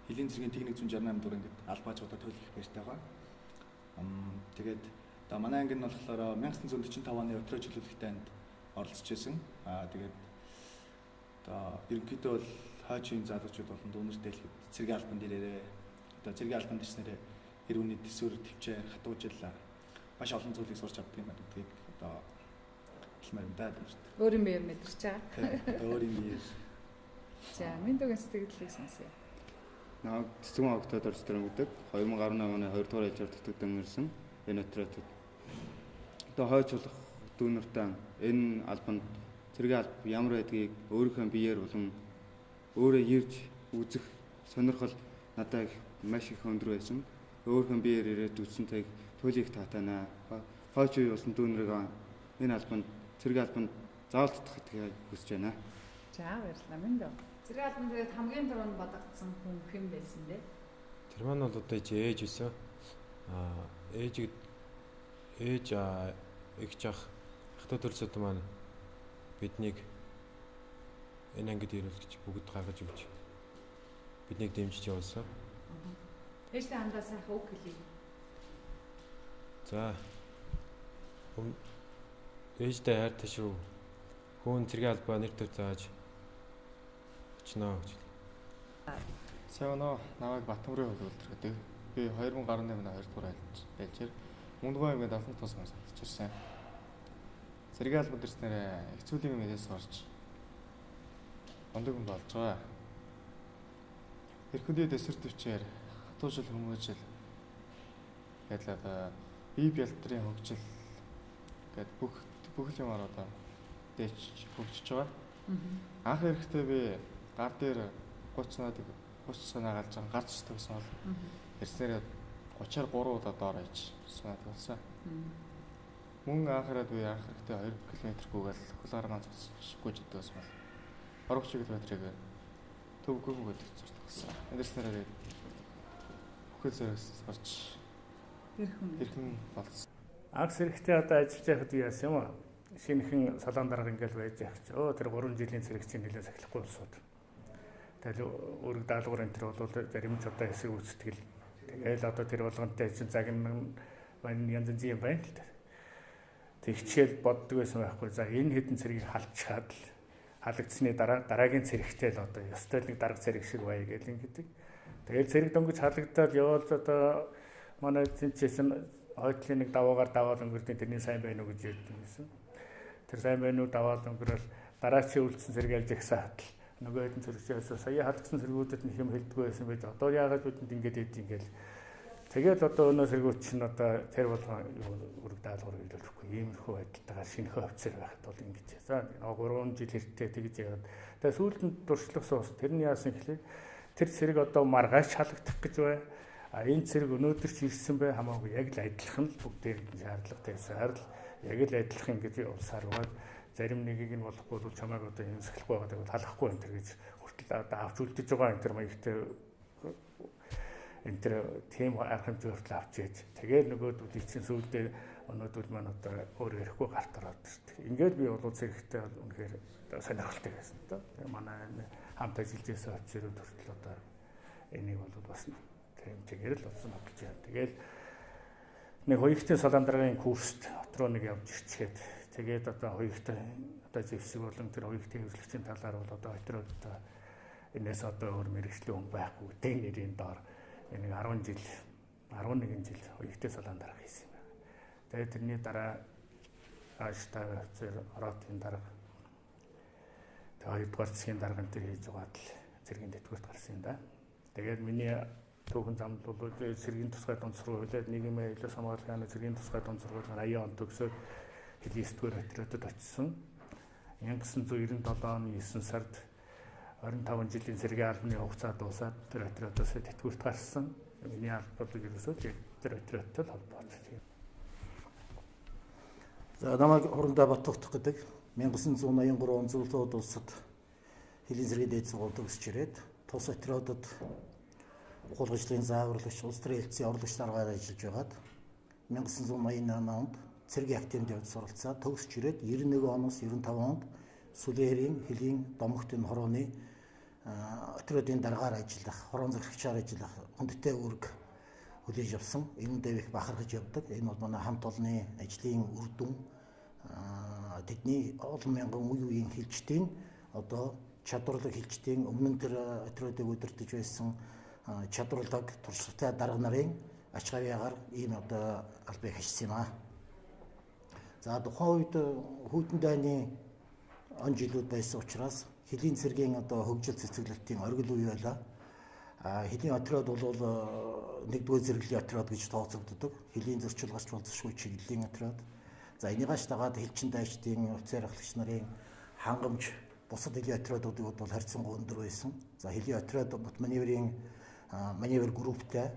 хөлийн цэргийн техник 168 дугаар ангид албааж одоо төлөх баяртай байгаа. Тэгээд одоо манай анги нь болохоор 1945 оны өдрөө чөлөөлөх дайнд оролцож байсан. Тэгээд одоо ерөнхийдөө бол хойч үеийн залуучууд болон дүүнертэй хэлэхэд цэргийн албанд ирээрээ. Одоо цэргийн албанд ирснээрээ эр хүний төсвөр төвчээр хатуужил маш олон зүйлийг сурч авдаг юм байна гэдгийг одоо хэлмээр юм да. Өөрийн биеэр мэдэрч байгаа. Тийм, одоо өөрийн биеэр За, Миндогийн сэтгэлдлийг сонсъё. Намайг Цэцгэн огтод орж гэдэг 2018 оны 2 дугаар ээлжээр дутагдан ирсэн энэ отрядад. Одоо хойч болох дүүнэртээ энэ албанд цэргийн алба ямар байдгийг өөрийнхөө биеэр болон өөрөө ирж үзэх сонирхол надад их маш их өндөр байсан. Өөрийнхөө биеэр ирээд үзсэнтэй туйлын их таатайнаа. Хойч үе болсон дүүнэрийг энэ албанд цэргийн албанд заавал татах гэдгийг хүсэж байна. За, баярлалаа Миндо. Цэргийн албан дээр хамгийн түрүүнд бодогдсон хүн хэн байсан бэ? Тэр маань бол одоо ээж байсан. Ээж эгч ах ах төрсөд маань биднийг энэ ангид ирүүлж бүгд гаргаж өгч биднийг дэмжиж явуулсан. Ээжтэй хандаа сайхан үг хэлье. За. Ээжтэй хайртай шүү. Хөөн цэргийн албаа нэр төр зааж очноо гэж. Сайн уу, намайг Батмөрийн хувьд гэдэг. Би 2018 оны 2 дугаар айлжээр Мундгой аймгийн 75 сумаас авч ирсэн. Цэргийн албанд ирснээр их зүйлийн мэдээс сурч ондог хүн болж байгаа. Эрхэндээ дэсвэр төвчээр хатуужил хүмүүжил гэдэл одоо бие бялдрын хөгжил гэд бүх юмар одоо дээч хөгжиж байгаа. Анх эрэхтэй би гар дээр 30 санаа галж байгаа гар цус төгсөн бол ирснээрээ 30-аар 3 удаа доор аж санаад болсон. Мөн анхаарал би анх эрэхтэй 2 км гүгээл хөл гармаа цусч гүйж өгдөг байсан бол 30 км-ийг төв гүгөөд зуртгасан. Эндэрснээрээ бүхэл зэрэгс орж эрхэн болсон. Анх сэрэгтэй одоо ажиллаж байхад яасан юм аа? Шинэхэн салаан дарга ингээл байж явах чи. Өө тэр 3 жилийн цэрэг чинь нэлээд сахилахгүй улсууд. Тэгэл үүрэг даалгавар энэ төр бол зарим ч одоо хэсэг үүстгэл. Тэгэл одоо тэр болгонтой чинь загнан байна янз янзын юм байна л та. Тэгчээл боддог байсан байхгүй. За энэ хэдэн цэргийг халчхаад л халагдсны дараа дараагийн цэрэгтэй л одоо ёстой нэг дарга цэрэг шиг бай гэл ингэдэг. Тэгэл цэрэг дөнгөж халагдаад яваал одоо манай тэнцсэн хойтлын нэг даваагаар даваал өнгөрдийн тэрний сайн байна уу гэж ярьдаг байсан. Тэр сайн байна уу даваал өнгөрөөл дараачийн үлдсэн сэргээлж ихсэн хатал нөгөө хэдэн цэрэгчээс сая халагдсан цэргүүдэд нэг юм хэлдэггүй байсан байж одоо яагаад бидэнд ингэж ийд ингээл тэгэл одоо өнөө сэргүүч чинь одоо тэр болгон үрэг даалгавар илүүлэхгүй иймэрхүү байдалтайгаар шинэхэн офицер байхад бол ингэж за 3 жил хэртээ тэгж яваад тэгээ сүүлд нь туршлага суус тэр нь яасан гэхлээр тэр цэрэг одоо маргааш халагдах гэж бай. А энэ цэрэг өнөөдөр ч ирсэн бай хамаагүй яг л адилхан л бүгдээр шаардлага тавьсаар л яг л адилхан ингэж явсаар байгаад зарим нэгийг нь болохгүй бол чамайг одоо юм сахилахгүй байгаа бол халахгүй энэ төр гэж хүртэл одоо авч үлдэж байгаа энэ төр маягтай энэ төр тийм арга хэмжээ хүртэл авч яж. Тэгээд нөгөөдөл чинь сүүлдээ өнөөдөр маань одоо өөр ярихгүй гарт ороод ирдэг. Ингээд би бол цэрэгтэй бол үнэхээр сонирхолтой байсан доо. Манай хамт ажиллаж байсан офицерүүд хүртэл одоо энийг бол бас тэр хэмжээгээр л болсон хөдөлж байна. Тэгэл нэг хоёрын салаан даргын курст хот руу нэг явж ирчгээд тэгээд одоо хоёртой одоо зэвсэг болон тэр хоёрын хэвлэгчийн талаар бол одоо отроод одоо энэс одоо өөр мэрэгжлийн хүн байхгүй гэдэг нэрийн доор нэг 10 жил 11 жил хоёртой салаан дарга хийсэн юм байна. Тэгээд тэрний дараа ааштай офицер ороотын дарга тэгээд хоёрдугаар засгийн дарга энэ төр хийж байгаад л цэргийн тэтгэврт гарсан юм да. Тэгээд миний түүхэн замд бол цэргийн тусгай дунд сургуулиуд нийгмийн аюулаас хамгаалахын цэргийн тусгай дунд сургууль 80 он төгсөөд хилийн 9 дугаар отрядад очсон. 1997 оны 9 сард 25 жилийн цэргийн албаны хугацаа дуусаад тэр отрядаас тэтгэврт гарсан. Миний алба бол ерөөсөө л тэр отрядтай л холбоотой. За намайг Хурандаа Батугт гэдэг 1983 он Зөвлөлт улсад хилийн цэргийн дээд сургууль төгсөж ирээд тус отрядад ухуулгажлын зааварлагч, улс төрийн хэлтсийн орлогч даргаар ажиллаж байгаад 1988 онд цэргийн академид явж суралцаад төгсөж ирээд 91 оноос 95 онд Сүлээрийн хөлийн домогтын хорооны отрядын даргаар ажиллах, хорон захирагчаар ажиллах хүндтэй үүрэг хүлээж авсан. Энэ дэв их бахархаж явдаг. Энэ бол манай хамт олонны ажлын үр дүн. Тэдний олон мянган үе үеийн хилчдийн одоо чадварлаг хилчдийн өмнө нь тэр отрядыг удирдах байсан чадварлаг туршлагатай дарга нарын ач гавьяагаар ийм одоо албыг хашсан юм аа. За тухайн үед хүйтэн дайны он жилүүд байсан учраас Хөлийн цэргийн одоо хөгжил цэцэглэлтийн оргил үе байлаа. Хөлийн отряд бол нэгдүгээр зэрэглэлийн отряд гэж тооцогддог. Хөлийн зөрчил гарч болзошгүй чиглэлийн отряд. За энийгээс дагаад хилчин дайчдын офицер ахлагч нарын хангамж бусад хөлийн отрядуудыг бол харьцангуй өндөр байсан. За хөлийн отряд бот маневрын маневр групптэй.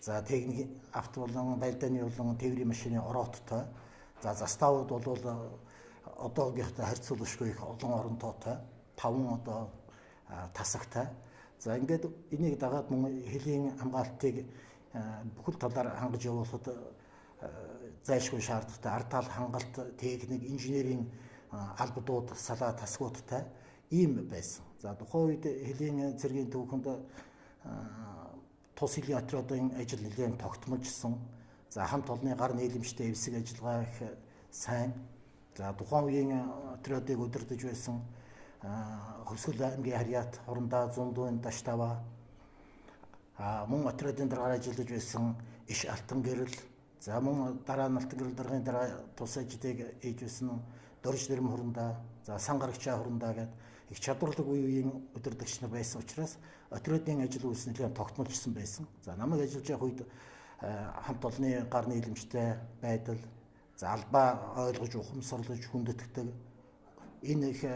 За техник авто болон байлдааны болон тээврийн машины орооттой. За заставууд бол одоогийнхтай харьцуулашгүй их олон орон тоотой. 5 одоо тасагтай. За ингээд энийг дагаад мөн хөлийн хамгаалтыг бүхэл талаар хангаж явуулахад зайлшгүй шаардлагатай ард тал хангалт, техник, инженерийн албадууд, салаа тасгуудтай ийм байсан. За тухайн үед хөлийн цэргийн түүхэнд тус хөлийн отрядын ажил нэлээд тогтможсон. За хамт олонны гар нийлэмжтэй эвсэг ажиллагаа их сайн. За тухайн үеийн отрядыг удирдах байсан Хөвсгөл аймгийн Харьяат, Хурандаа, Зундуун, Даштава мөн отрядын даргаар ажиллаж байсан Иш Алтан гэрэл, за мөн дараа нь Алтан гэрэл даргын дараа тус ажлыг хийж байсан Дорж Дэрэм Хурандаа, за Сан гарагчаа Хурандаа гэдэг их чадварлаг үе үеийн удирдагч нар байсан учраас отрядын ажил үйлс нэлээд тогтмолжсон байсан. За намайг ажиллаж явах үед хамт олонны гар нийлэмжтэй байдал, за албаа ойлгож ухамсарлаж хүндэтгэдэг энэ их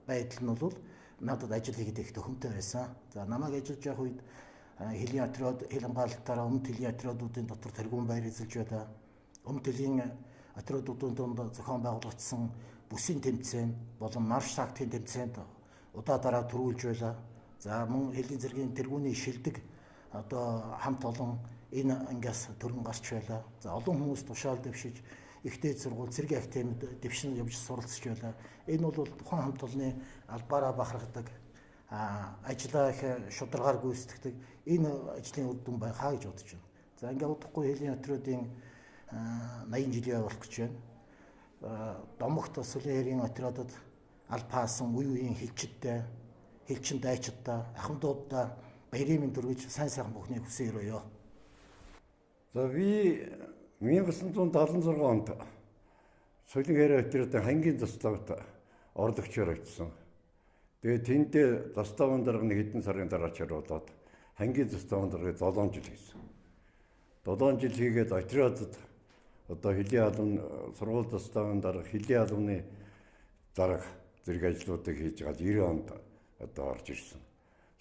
байдал нь бол надад ажил хийхэд их төхөмтэй байсан. За намайг ажиллаж явах үед хөлийн отряд, хэл хамгаалалтаараа өмнөд хөлийн отрядуудын дотор тэргүүн байр эзэлж байлаа. Өмнөд хөлийн отрядуудын дунд зохион байгуулагдсан бүсийн тэмцээн болон марш тактикийн тэмцээнд удаа дараа төрүүлж байлаа. За мөн хөлийн зэргийн тэргүүний шилдэг одоо хамт олон энэ ангиас төрөн гарч байлаа. За олон хүмүүс тушаал дэвшиж ихтэй сургууль цэргийн академид дэвшин явж суралцж байлаа. Энэ бол тухайн хамт олонны албаараа бахархдаг, ажлаа их шударгаар гүйцэтгэдэг энэ ажлын үр дүн байхаа гэж бодож байна. За ингээд удахгүй хөлийн отрядын 80 жилийн болох гэж байна. Домогт Сүлийн хэрийн отрядад алпаасан үе үеийн хилчидтэй, хилчин дайчидтай, ахмадуудаа баярын мэнд хүргэж сайн сайхан бүхнийг хүсэн өрөөё. За би 1976 онд Сүлийн хэрийн отрядын хангийн заставт орлогчоор очсон. Тэгээд тэнд заставын дарга нэг хэдэн сарын дараа чаруулаад хангийн заставын даргыг 7 жил хийсэн. 7 жил хийгээд отрядад одоо хөлийн албан сургууль заставын дарга, хөлийн албаны дарга зэрэг ажлуудыг хийж байгаа 90 онд одоо орж ирсэн.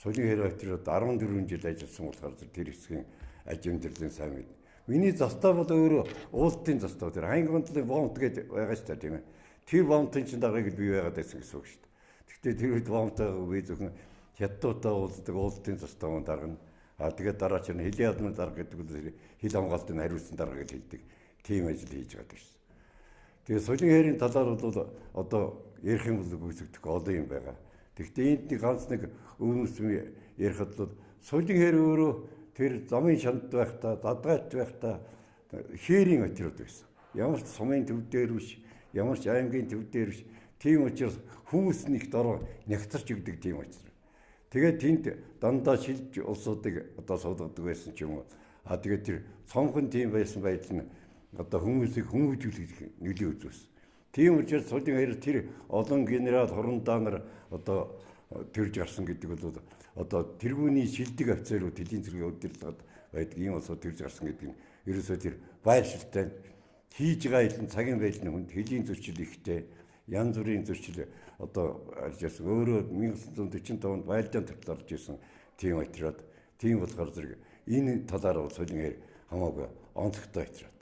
Сүлийн хэрэг отряд 14 жил ажилласан болохоор тэр хэсгийн аж амьдралын сайн мэд. Миний застав бол өөрөө уултын застав тэр ханги гондлын бомт гэдэг байгаа шүү дээ, тийм ээ. Тэр бомтын чинь даргаыг бий байгаад байсан гэсэн үг шүү дээ. Гэхдээ тэр үед бомтойгоо би зөвхөн хятадтай уулздаг уултын заставын дарга нь. А тэгээд дараа чинь хөлийн албаны дарга гэдэг нь хил хамгаалтын хариуцсан дарга гэж хэлдэг. Тийм ажил хийж байгаа гэсэн. Тэгээд Сүлийн хэрийн талаар бол одоо ярих юм бол гүйцэгдэх олон юм байгаа. Гэхдээ энд нэг ганц нэг өвнөс юм ярихад бол Сүлийн хэр өөрөө тэр замын шанд байхдаа, дадгайт байхдаа хээрийн отряд байсан. Ямар ч сумын төв дээр биш, ямар ч аймгийн төв дээр биш. Тийм учраас хүмүүс нэг дороо нягтарч өгдөг тийм учраас. Тэгээд тэнд дандаа шилж улсуудыг одоо суулгадаг байсан ч юм уу. А тэгээд тэр цомхон тийм байсан байдал нь одоо хүмүүсийг хүмүүжүүлэх нөлөө үзүүлсэн. Тийм учраас Сүлийн хэрэг тэр олон генерал хурандаа нар одоо төрж гарсан гэдэг бол одоо тэргүүний шилдэг офицерууд хөлийн цэргийн удирдлагад байдаг ийм улсууд төрж гарсан гэдэг нь ерөөсөө тэр байршилтай хийж байгаа хэл нь цагийн байдал нь хүнд хөлийн зөрчил ихтэй, янз бүрийн зөрчил одоо арж ирсэн. Өөрөө 1945 онд байлдаан төрөл орж ирсэн тийм отряд. Тийм болохоор зэрэг энэ талаар бол Сүлийн хэрэг хамаагүй онцгой отряд.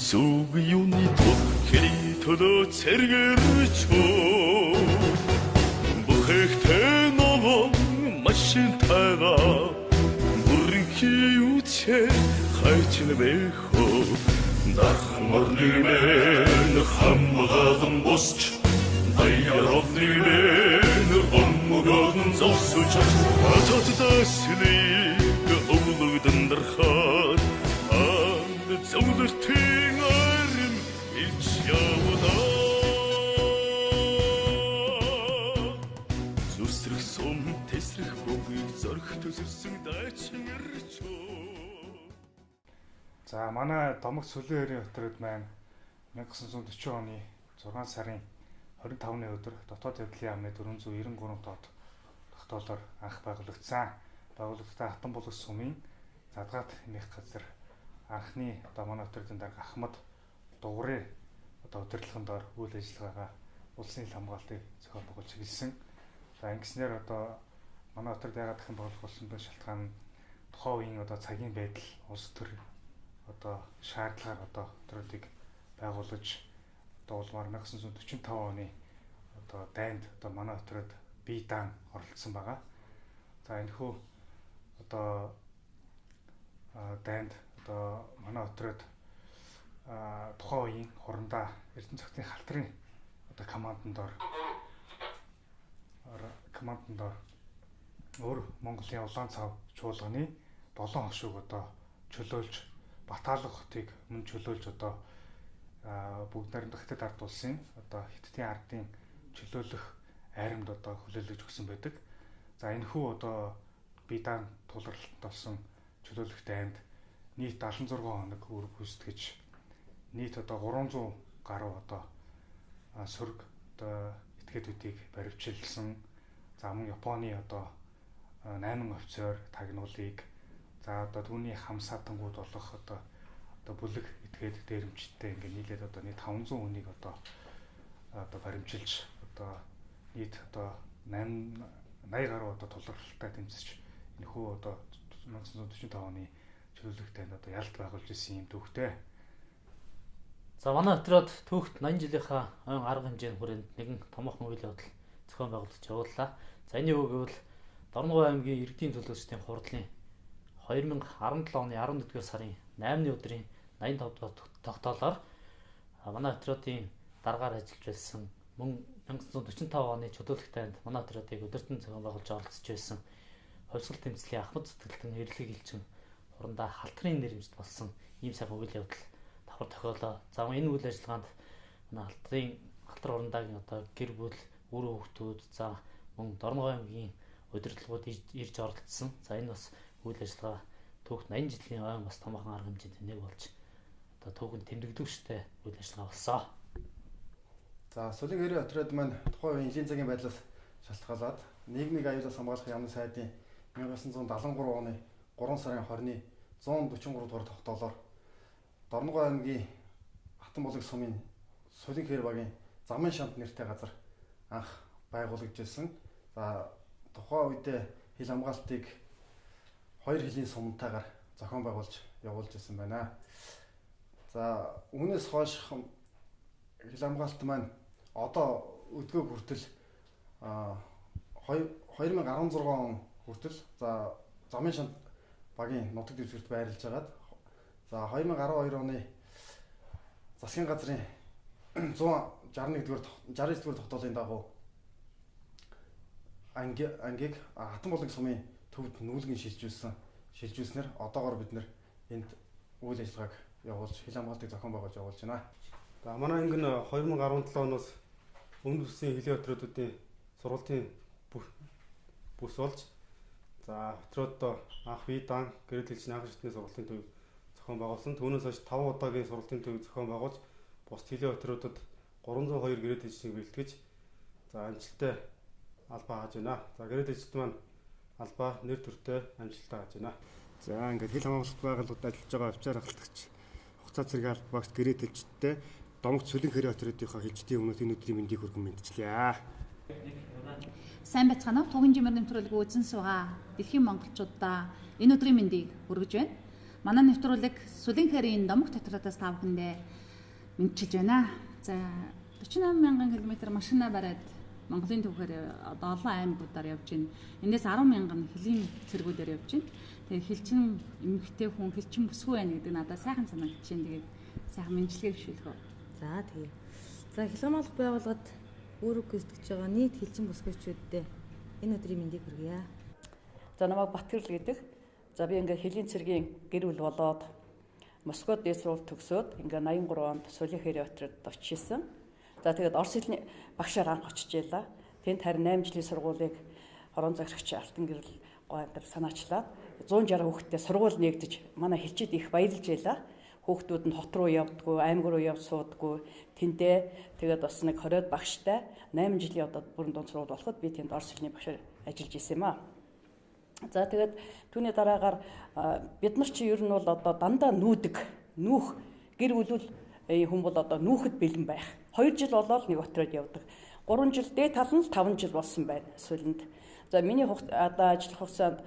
Сүг юуны тул хэрий төлөө цэргэрчөө Бүхэхтэй новон машин тайга Бүрэнхий үчээ хайчин бэхөө Дах морны мэн хамгаалан босч Даяровны мэн Зогсож хотод дасныг өвлөгдөн дархаар анд зөвлөртийн арим илч явна. Зүсрэх сум тэсрэх бүгийг зорих төсөрсөн дайчин ирчөө. За манай Домогт Сүлэн хоёрын отряд маань 1940 оны 6 сарын 25-ны өдөр дотоод явдлын яамны 493 доод тогтоолоор анх байгуулагдсан. Байгууллагатай Хатанбулаг сумын задгаат хэмээх газар анхны одоо манай отрядын дарга Ахмад Дугурын одоо удирдлагын доор үйл ажиллагаагаа улсын хил хамгаалтыг зохион байгуулж эхэлсэн. За ингэснээр одоо манай отряд яагаад дахин байгуулах болсон бэ шалтгаан нь тухайн үеийн одоо цагийн байдал улс төр одоо шаардлагаар одоо отрядыг байгуулж одоо улмаар 1945 оны одоо дайнд одоо манай отряд бие даан оролцсон байгаа. За энэхүү одоо дайнд одоо манай отряд тухайн үеийн хурандаа Эрдэнэ цогтын халтрын одоо команданд ор өөр Монголын улаан цав чуулганы 7 хошууг одоо чөлөөлж Баталга хотыг мөн чөлөөлж одоо бүгд найрамдах Хятад ард улсын одоо Хятадын ардын чөлөөлөх айрамд одоо хүлээлгэж өгсөн байдаг. За энэхүү одоо Бидан тулгуурлалтанд болсон чөлөөлөх дайнд нийт 76 хоног үүрэг гүйцэтгэж нийт одоо 300 гаруй одоо сөрөг одоо этгээдүүдийг баривчилсан. За мөн Японы одоо 8 офицер тагнуулыг за одоо түүний хам сатангууд болох одоо бүлэг этгээд дээрэмчтэй ингээ нийлээд одоо нийт 500 хүнийг одоо баримчилж одоо нийт одоо 8 80 гаруй одоо тулгуурлалтай тэмцэж энэхүү одоо 1945 оны чөлөөлөх танд одоо ялт байгуулж исэн юм түүхтэй. За манай отряд түүхт 80 жилийнхаа ойн арга хэмжээний хүрээнд нэгэн томоохон үйл явдал зохион байгуулж явууллаа. За энэ юу гэвэл Дорногов аймгийн иргэдийн төлөөсдийн хурдлын 2017 оны 11-р сарын 8-ны өдрийн 85 дугаар тогтоолоор манай отрядын даргаар ажиллаж байсан мөн 1945 оны чөлөөлөх танд манай отрядыг удирдан зохион байгуулж оролцож байсан хувьсгал тэмцлийн ахмад зүтгэлтэн эрэлхэг элчин хурандаа халтрын нэрмжт болсон ийм сайхан үйл явдал давхар тохиолоо. За энэ үйл ажиллагаанд манай халтар хурандаагийн одоо гэр бүл, үр хүүхдүүд, за мөн Дорногов аймгийн удирдлагууд ирж оролцсон. За энэ бас үйл ажиллагаа түүхт 80 жилийн ойн бас томоохон арга хэмжээнд нэг болж одоо түүхэнд тэмдэглэгчтэй үйл ажиллагаа болсон. За Сүлэн хоёрын отряд маань тухайн үеийн элийн цагийн байдлаас шалтгаалаад нийгмийг аюулаас хамгаалах яамны сайдын 1973 оны 3 сарын 20-ны 143 дугаар тогтоолоор Дорногов аймгийн Хатанбулаг сумын Сүлэн хээр багийн замын шанд нэртэй газар анх байгуулагдажсэн. За тухайн үедээ хил хамгаалтыг хоёр хөлийн сумтайгаар зохион байгуулж явуулж исэн байна. За үүнээс хойш хил хамгаалт маань одоо өдгөө хүртэл 2016 он хүртэл за замын шанд багийн нутаг дэвсгэрт байрлаж хагаад за 2012 оны засгийн газрын 161 дугаар 69 дугаар тогтоолын дагуу ангийг Хатанбулаг сумын төвд нүүлгэн шилжүүлснээр одоогор бид нэр энд үйл ажиллагааг явуулж хил хамгаалтыг зохион байгуулж явуулж байна. За манай анги нь 2017 оноос өмнө бүсийн хөлийн отрядуудын сургалтын бүс болж за отрядод анх бие даан гэрэл хэлчин анх шатны сургалтын төв зохион байгуулсан. Түүнээс хойш 5 удаагийн сургалтын төв зохион байгуулж бусд хөлийн отрядод 302 гэрэл хэлчнийг бэлтгэж за амжилттай албаа хааж байна. За гэрэл хэлчид маань албаа нэр төртэй амжилттай хааж байна. За ингээд хил хамгаалалт байгууллагад ажиллаж байгаа офицер ахлагч хугацаа цэрэг алба багт гэрээ төлжтэй Домогт Сүлэн хэрэг отрядынхаа хилчдийн өмнөөс энэ өдрийн мэндийг хүргэн мэдчлээ. Сайн байцгаана уу? Туган жимэр нэвтрүүлэг үзэн суугаа дэлхийн монголчуудаа энэ өдрийн мэндийг хүргэж байна. Манай нэвтрүүлэг Сүлэн хэрийн Домогт отрядаас та бүхэндээ мэдчилж байна. За 48 мянган км машина бариад Монголын түүхээр одоо олон аймагуудаар явж байна. Эндээс 10 мянган хөлийн цэргүүдээр явж байна. Тэгээд хилчин эмэгтэй хүн хилчин бүсгүй байна гэдэг надад сайхан санагдаж байна. Тэгээд сайхан мэдлэгээ бишүүлэх үү. За тэгээ. За хил хамгаалах байгууллагад үүрэг гүйцэтгэж байгаа нийт хилчин бүсгүйчүүддээ Энэ өдрийн мэндийг хүргье. За намайг Батгэрэл гэдэг. За би ингээд хөлийн цэргийн гэр бүл болоод Москвад дээд сургууль төгсөөд ингээд 83 онд Сулийн хэрэг отрядд очижсэн. За тэгээд орос хэлний багшаар анх очиж байлаа. Тэнд харин 8 жилийн сургуулийг хорон захирагч Алтан гэрэл гой энэ санаачлаад 160 хүүхэдтэй сургууль нээгдэж манай хилчид их баярлж байлаа. Хүүхдүүд нь хот руу явдггүй, аймаг руу явж суудаггүй. Тэндээ тэгээд бас нэг 20-од багштай 8 жилийн одоо бүрэн дунд сургууль болоход би тэнд орос хэлний багшаар ажиллаж исэн юм аа. За тэгээд түүний дараагаар бид нар чи ер нь бол одоо дандаа нүүдэг, нүүх гэр бүлүүл хүн бол одоо нүүхэд бэлэн байх. 2 жил болоод нэг отроод явдаг. 3 жил дээд тал нь 5 жил болсон байна сүүлэнд. За миний одоо ажиллах хугацаанд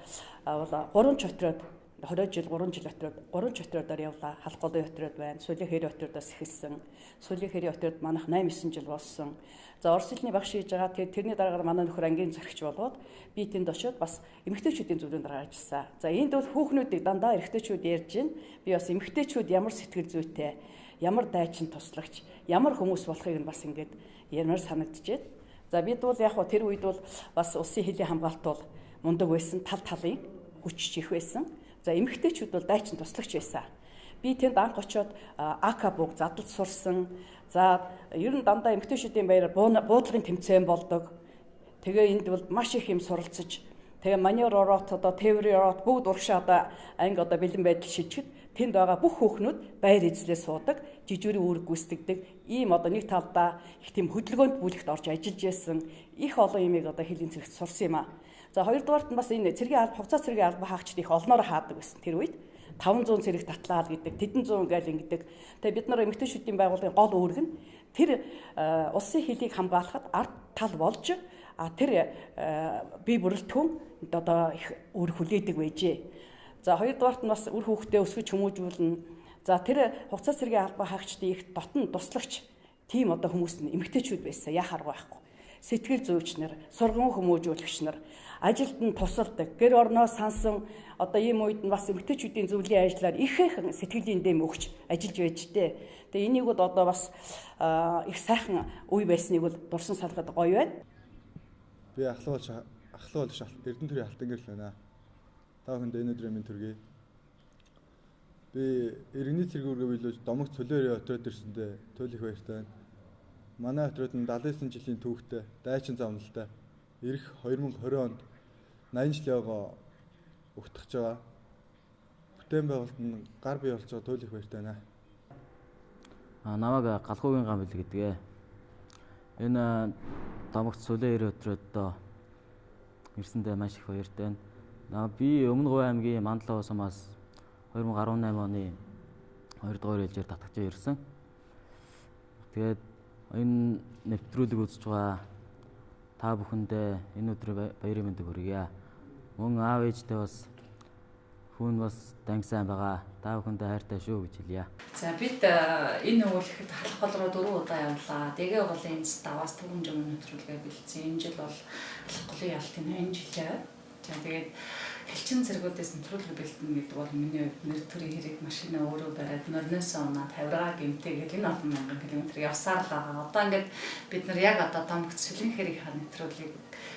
бол 3 ч отроод 20 жил 3 жил отроод 3 ч отруудаар явлаа. Халах голын отрууд байна. Сулийн хэрэг отруудаас эхэлсэн. Сулийн хэрэг отрууд манайх 8 9 жил болсон. За орос хэлний багш хийж байгаа. Тэгээд тэрний дараагаар манай нөхөр ангийн захирагч болоод би тэнд очиод бас эмэгтэйчүүдийн зөвлөлийн дараа ажилласан. За энд бол хүүхнүүдийг дандаа эрэгтэйчүүд ярьж байна. Би бас эмэгтэйчүүд ямар сэтгэл зүйтэй, ямар дайчин туслагч, ямар хүмүүс болохыг нь бас ингээд ярмаар санагдчихэв. За бид бол яг хөө тэр үед бол бас улсын хөлийн хамгаалалт бол мундаг байсан, тал талын хүч их байсан. За эмэгтэйчүүд бол дайчин туслагч байсан. Би тэнд анх очиод АК буг задлж сурсан. За ер нь дандаа эмэгтэйчүүдийн баяраар буудлагын тэмцээн болдог. Тэгээ энд бол маш их юм суралцаж тэгээ манер ороод одоо тээврийн ороод бүгд урагшаа одоо анги одоо бэлэн байдал шилжихэд тэнд байгаа бүх хүүхнүүд байр эзлээ суудаг, жижүүрийн үүрэг гүйцэтгэдэг. Ийм одоо нэг талдаа их тийм хөдөлгөөнд бүлэгт орж ажиллаж байсан. Их олон юмыг одоо хөлийн цэрэгт сурсан юм аа. За хоёрдугаарт нь бас энэ цэргийн алба хугацаа цэргийн алба хаагчид их олноор хаадаг байсан тэр үед. 500 цэрэг татлаа л гэдэг, тэдэн зуун гээл ингэдэг. Тэгээ бид нар эмэгтэйчүүдийн байгууллагын гол үүрэг нь тэр улсын хөлийг хамгаалахад ард тал болж тэр бие бүрэлдэхүүн одоо их үүрэг хүлээдэг байжээ. За хоёрдугаарт нь бас үр хүүхдээ өсгөж хүмүүжүүлнэ. За тэр хугацаа цэргийн алба хаагчдын их дотн туслагч тийм одоо хүмүүс нь эмэгтэйчүүд байсан. Яах арга байхгүй. Сэтгэл зүйч нар, сурган хүмүүжүүлэгч нар ажилд нь тусалдаг. Гэр орноо сансан одоо ийм үед нь бас эмэгтэйчүүдийн зөвлөлийн ажлаар ихээхэн сэтгэлийн дэм өгч ажиллаж байж тээ. Тэгээ энийг бол одоо бас их сайхан үе байсныг бол дурсан санахад гоё байна. Би ахлах болж Эрдэнэ төрийн алтан гэрэл байна. Та бүхэнд энэ өдрийн мэнд төргий. Би иргэний цэрэг үүргээ биелүүлж домогт цөлөөрөө отроод ирсэндээ туйл их баяртай байна. Манай отроод нь 79 жилийн түүхтэй, дайчин замналтай. Ирэх 2020 онд 80 жилийн өгтөж байгаа. Бүтээн байгуулалт нь гар бий болж байгаа туйл их баяртай байна. Намайг Галгуугийн гам бил гэдэг. Энэ домогт Сүлэн отроод ирсэндээ маш их баяртай байна. Би Өмнө Говь аймгийн Мандлаа сумаас 2018 оны 2 дугаар ээлжээр татгаж ирсэн. Тэгээд энэ нэвтрүүлэг үзэж байгаа та бүхэндээ энэ өдрийн баярын мэндийг хүргье. Мөн аав ээжтэй бас хүн бас данг сайн байгаа. Та бүхэндээ хайртай шүү гэж хэлье. За бид энэ өвөлөхэд халах гол руу 4 удаа явлаа. Дэгээ голын даваас түүхэн жам нэвтрүүлгээ бэлдсэн. Энэ жил бол халах голын ялтын 80 жилээ. За тэгээд хэлчин цэргүүдээс нэвтрүүлэг бэлдэнэ гэдэг бол миний хувьд нэр төрийн хэрэг машина өөрөө бариад морноос унаад тавиргаа гэмтээгээл энэ олон мянган километр явсаар л байгаа. Одоо ингээд бид нар яг одоо домогт сүлэн хэрэг нэвтрүүлгийг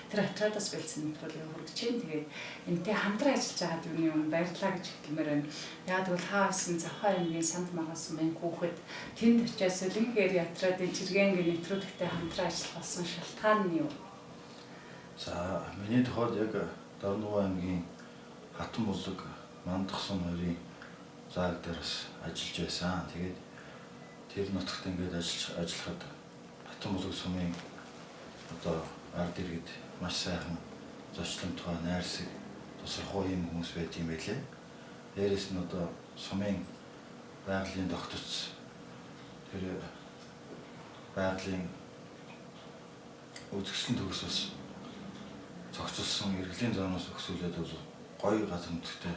тэр отрядаас бэлдсэн нэвтрүүлгийг хүргэж чинь. Тэгээд энтэй хамтран ажиллаж байгаад юуны өмнө баярлалаа гэж хэлмээр байна. Яг тэгвэл хаасан Завхаа аймгийн санд марган сумын хүүхэд тэнд очиад сүлэн хэрэг отрядын чиргэнгийн нэвтрүүлэгтэй хамтран ажиллах болсон шалтгаан нь юу? За миний тухайд яг Дорногов аймгийн Хатан булаг Мандах сум хоёрын зааг дээр бас ажиллаж байсан. Тэгээд тэр нутагт ингээд ажиллахад Хатан булаг сумын одоо ард иргэд маш сайхан зочломтгой найрсаг тусархуу юм хүмүүс байт юм байлээ. Дээрээс нь одоо сумын байгалийн тогтоц тэр байгалийн үзэсгэлэн төгс бас зохицолсон эргэлийн зооноос өгсүүлээд бол гоё газар нутагтай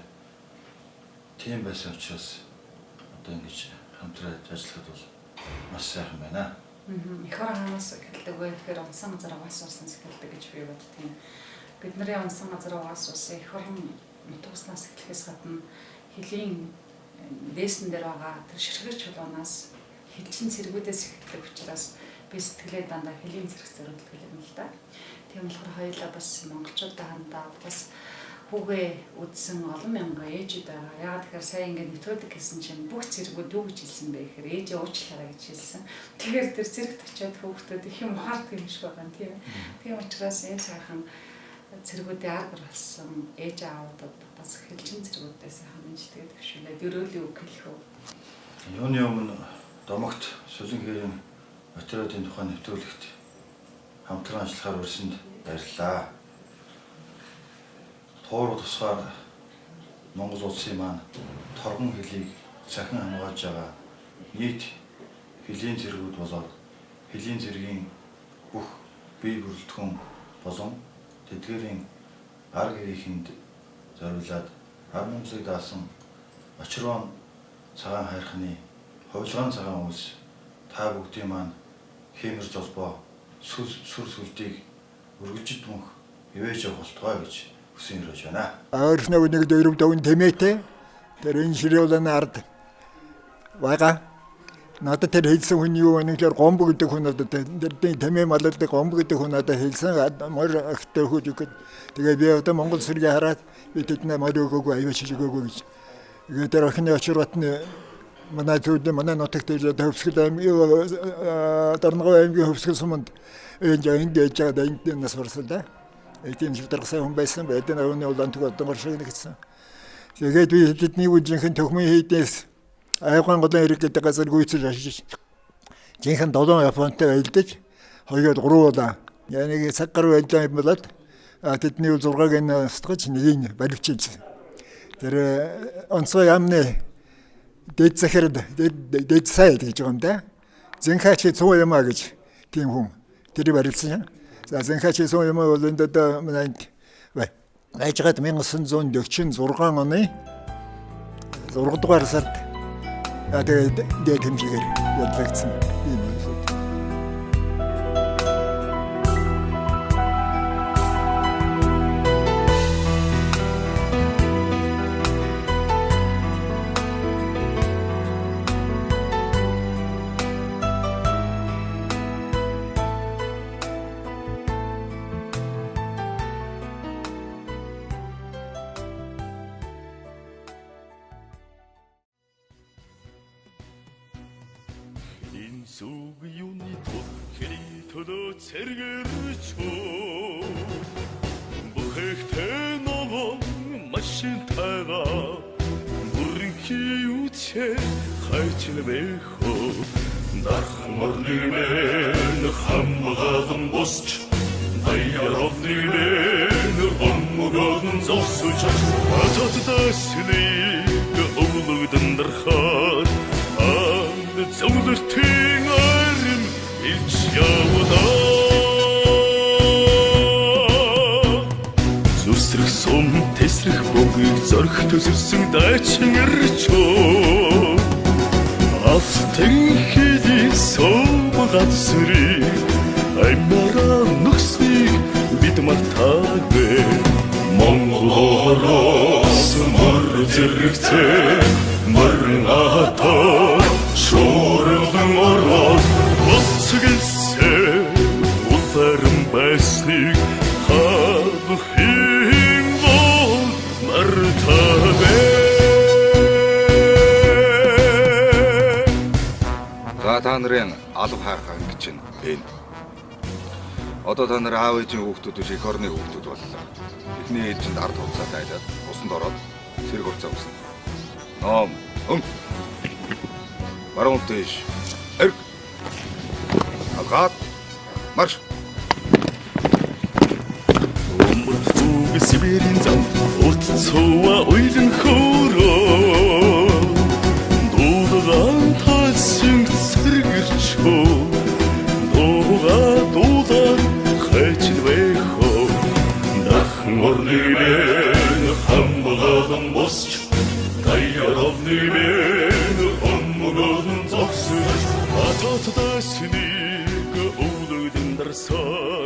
тийм байсан учраас одоо ингэж хамтран ажиллахад бол маш сайхан байна. Эх орон хаанаас эхэлдэг вэ гэхээр унсан газар угаас уснаас эхэлдэг гэж би боддог юм. Бид нарын унсан газар угаас усан эх орон нутаг уснаас эхлэхээс гадна хөлийн дээсэн дээр байгаа тэр ширхэг чулуунаас хилчин цэргүүдээс эхэлдэг учраас Би сэтгэлээ дандаа хөлийн зэрэг зориулдаг юм л да. Тийм болохоор хоёулаа бас монголчуудаа хандаад бас хүүгээ үзсэн олон мянган ээжүүд байгаа. Яагаад тэгэхээр сая ингээд нэвтрүүлэг хийсэн чинь бүх цэргүүд юу гэж хэлсэн бэ гэхээр ээжээ уучлаарай гэж хэлсэн. Тэгэхээр тэр цэрэгт очиад хүүхдүүд их юм ухаардаг юм шиг байгаа юм тийм ээ. Тийм учраас энэ сайхан цэргүүдийн ар гэр болсон ээж аавуудад бас хэлчин цэргүүдээ сайхан мэндчилгээ төвшүүлээд ерөөлийн үг хэлэх үү. Юуны өмнө Домогт Сүлэн хэрийн отрядын тухай нэвтрүүлэгт хамтран ажиллахаар урьсанд баярлалаа. Тууру тусгаар Монгол улсын маань торгон хөлийг сахин хамгаалж байгаа нийт хөлийн цэргүүд болоод хөлийн цэргийн бүх бие бүрэлдэхүүн болон тэдгээрийн ар гэрийнхэнд зориулаад ар Монголыг даасан Очирвон цагаан хайрхны хувилгаан цагаан үйлс та бүгдийн маань хиймэр золбоо сүр сүлдийг үргэлжид мөнх ивэж явах болтугай гэж хүсэн өрөөж байна. Ойрхног нэг дөрөв дөвн тэмээтэй. Тэр энэ ширээлэн ард байгаа. Надад тэр хэлсэн хүн юу вэ гэхээр гомбо гэдэг хүн надад тэр тэмээ малалдаг гомбо гэдэг хүн надад хэлсэн. Морь ахтай хүүд өгöd. Тэгээ би одоо Монгол сүргээ хараад би тэднээ морь өгөөгүй аюу шиж өгөөгүй гэж. Тэгээ тэр охины очир батны манай зүудэн манай нутагт ирээд Хөвсгөл аймгийн Дорногов аймгийн Хөвсгөл суманд энд яаж байгаа энд нас барсан да. Тийм шударгасан хүн байсан. Байдэн авны улаан төг одон шиг нэгдсэн. Тэгээд би тэдний үжинхэн төхмөн хийдээс айган голон хэрэг гэдэг газар гүйцэж ашиж жинхэнэ 7 Японтой аялдаж хоёрод 3 удаа. Яг нэг цаг гаруй аялдан юм болоод тэдний 6-ыг нь устгаж нэгийг баривчилж. Тэр онцгой яамны дээд захирал дээд сайд гэж байгаа юм да. Зэнхачи цуу юмаа гэж тийм хүн тэрийг барилсан юм. За Зэнхачи цуу юмаа бол энд одоо манай байжгаад 1946 оны 6 дугаар сард тэгээд дээд хэмжээгээр яллагдсан юм байна. Энэ зүг юуны тул хэрий төлөө цэргэрчөө бүхэхтэй ногоон машинтайгаа бүрэнхий үчээ хайчин бэхөө дарх морныг мэн хамгаалан босч даяровныг мэн омгоон зогсож ататдаснийг өвлөгдөн дархаар зөвлөртийн арим илч явна. Зүсрэх сум тэсрэх бөгийг зорих төсөрсөн дайчин ирчөө. Алтан хилийн сум газрыг аймаараа нөхснийг бид мартаагүй. Монголоос мөр зэрэгцээ мөрөн атаа шуурган ороод болцгэлсэ уларан байсныг хабхийн бол мартаагүй. За та нарын алба хайрхан анги чинь энэ. Одоо та нар аав ээжийн хүүхдүүд биш эх орны хүүхдүүд боллоо. Эхний ээлжинд ард хувцас айлаад усанд ороод сэрэг хувцас өмснө. Ном өм. Баруун тийш. Эрг. Алгаад марш. Өмөртөг Сибирийн зам урт цуваа уйлан хөөрөө. Дуулган талсын цэргэрчөө. Дууга дуулаад хайчин вэхөө. Дахин орныг мэн хамгаалан босч даяровныг мэн омгоон зогсож ататдаснийг өвлөгдөн дарсаар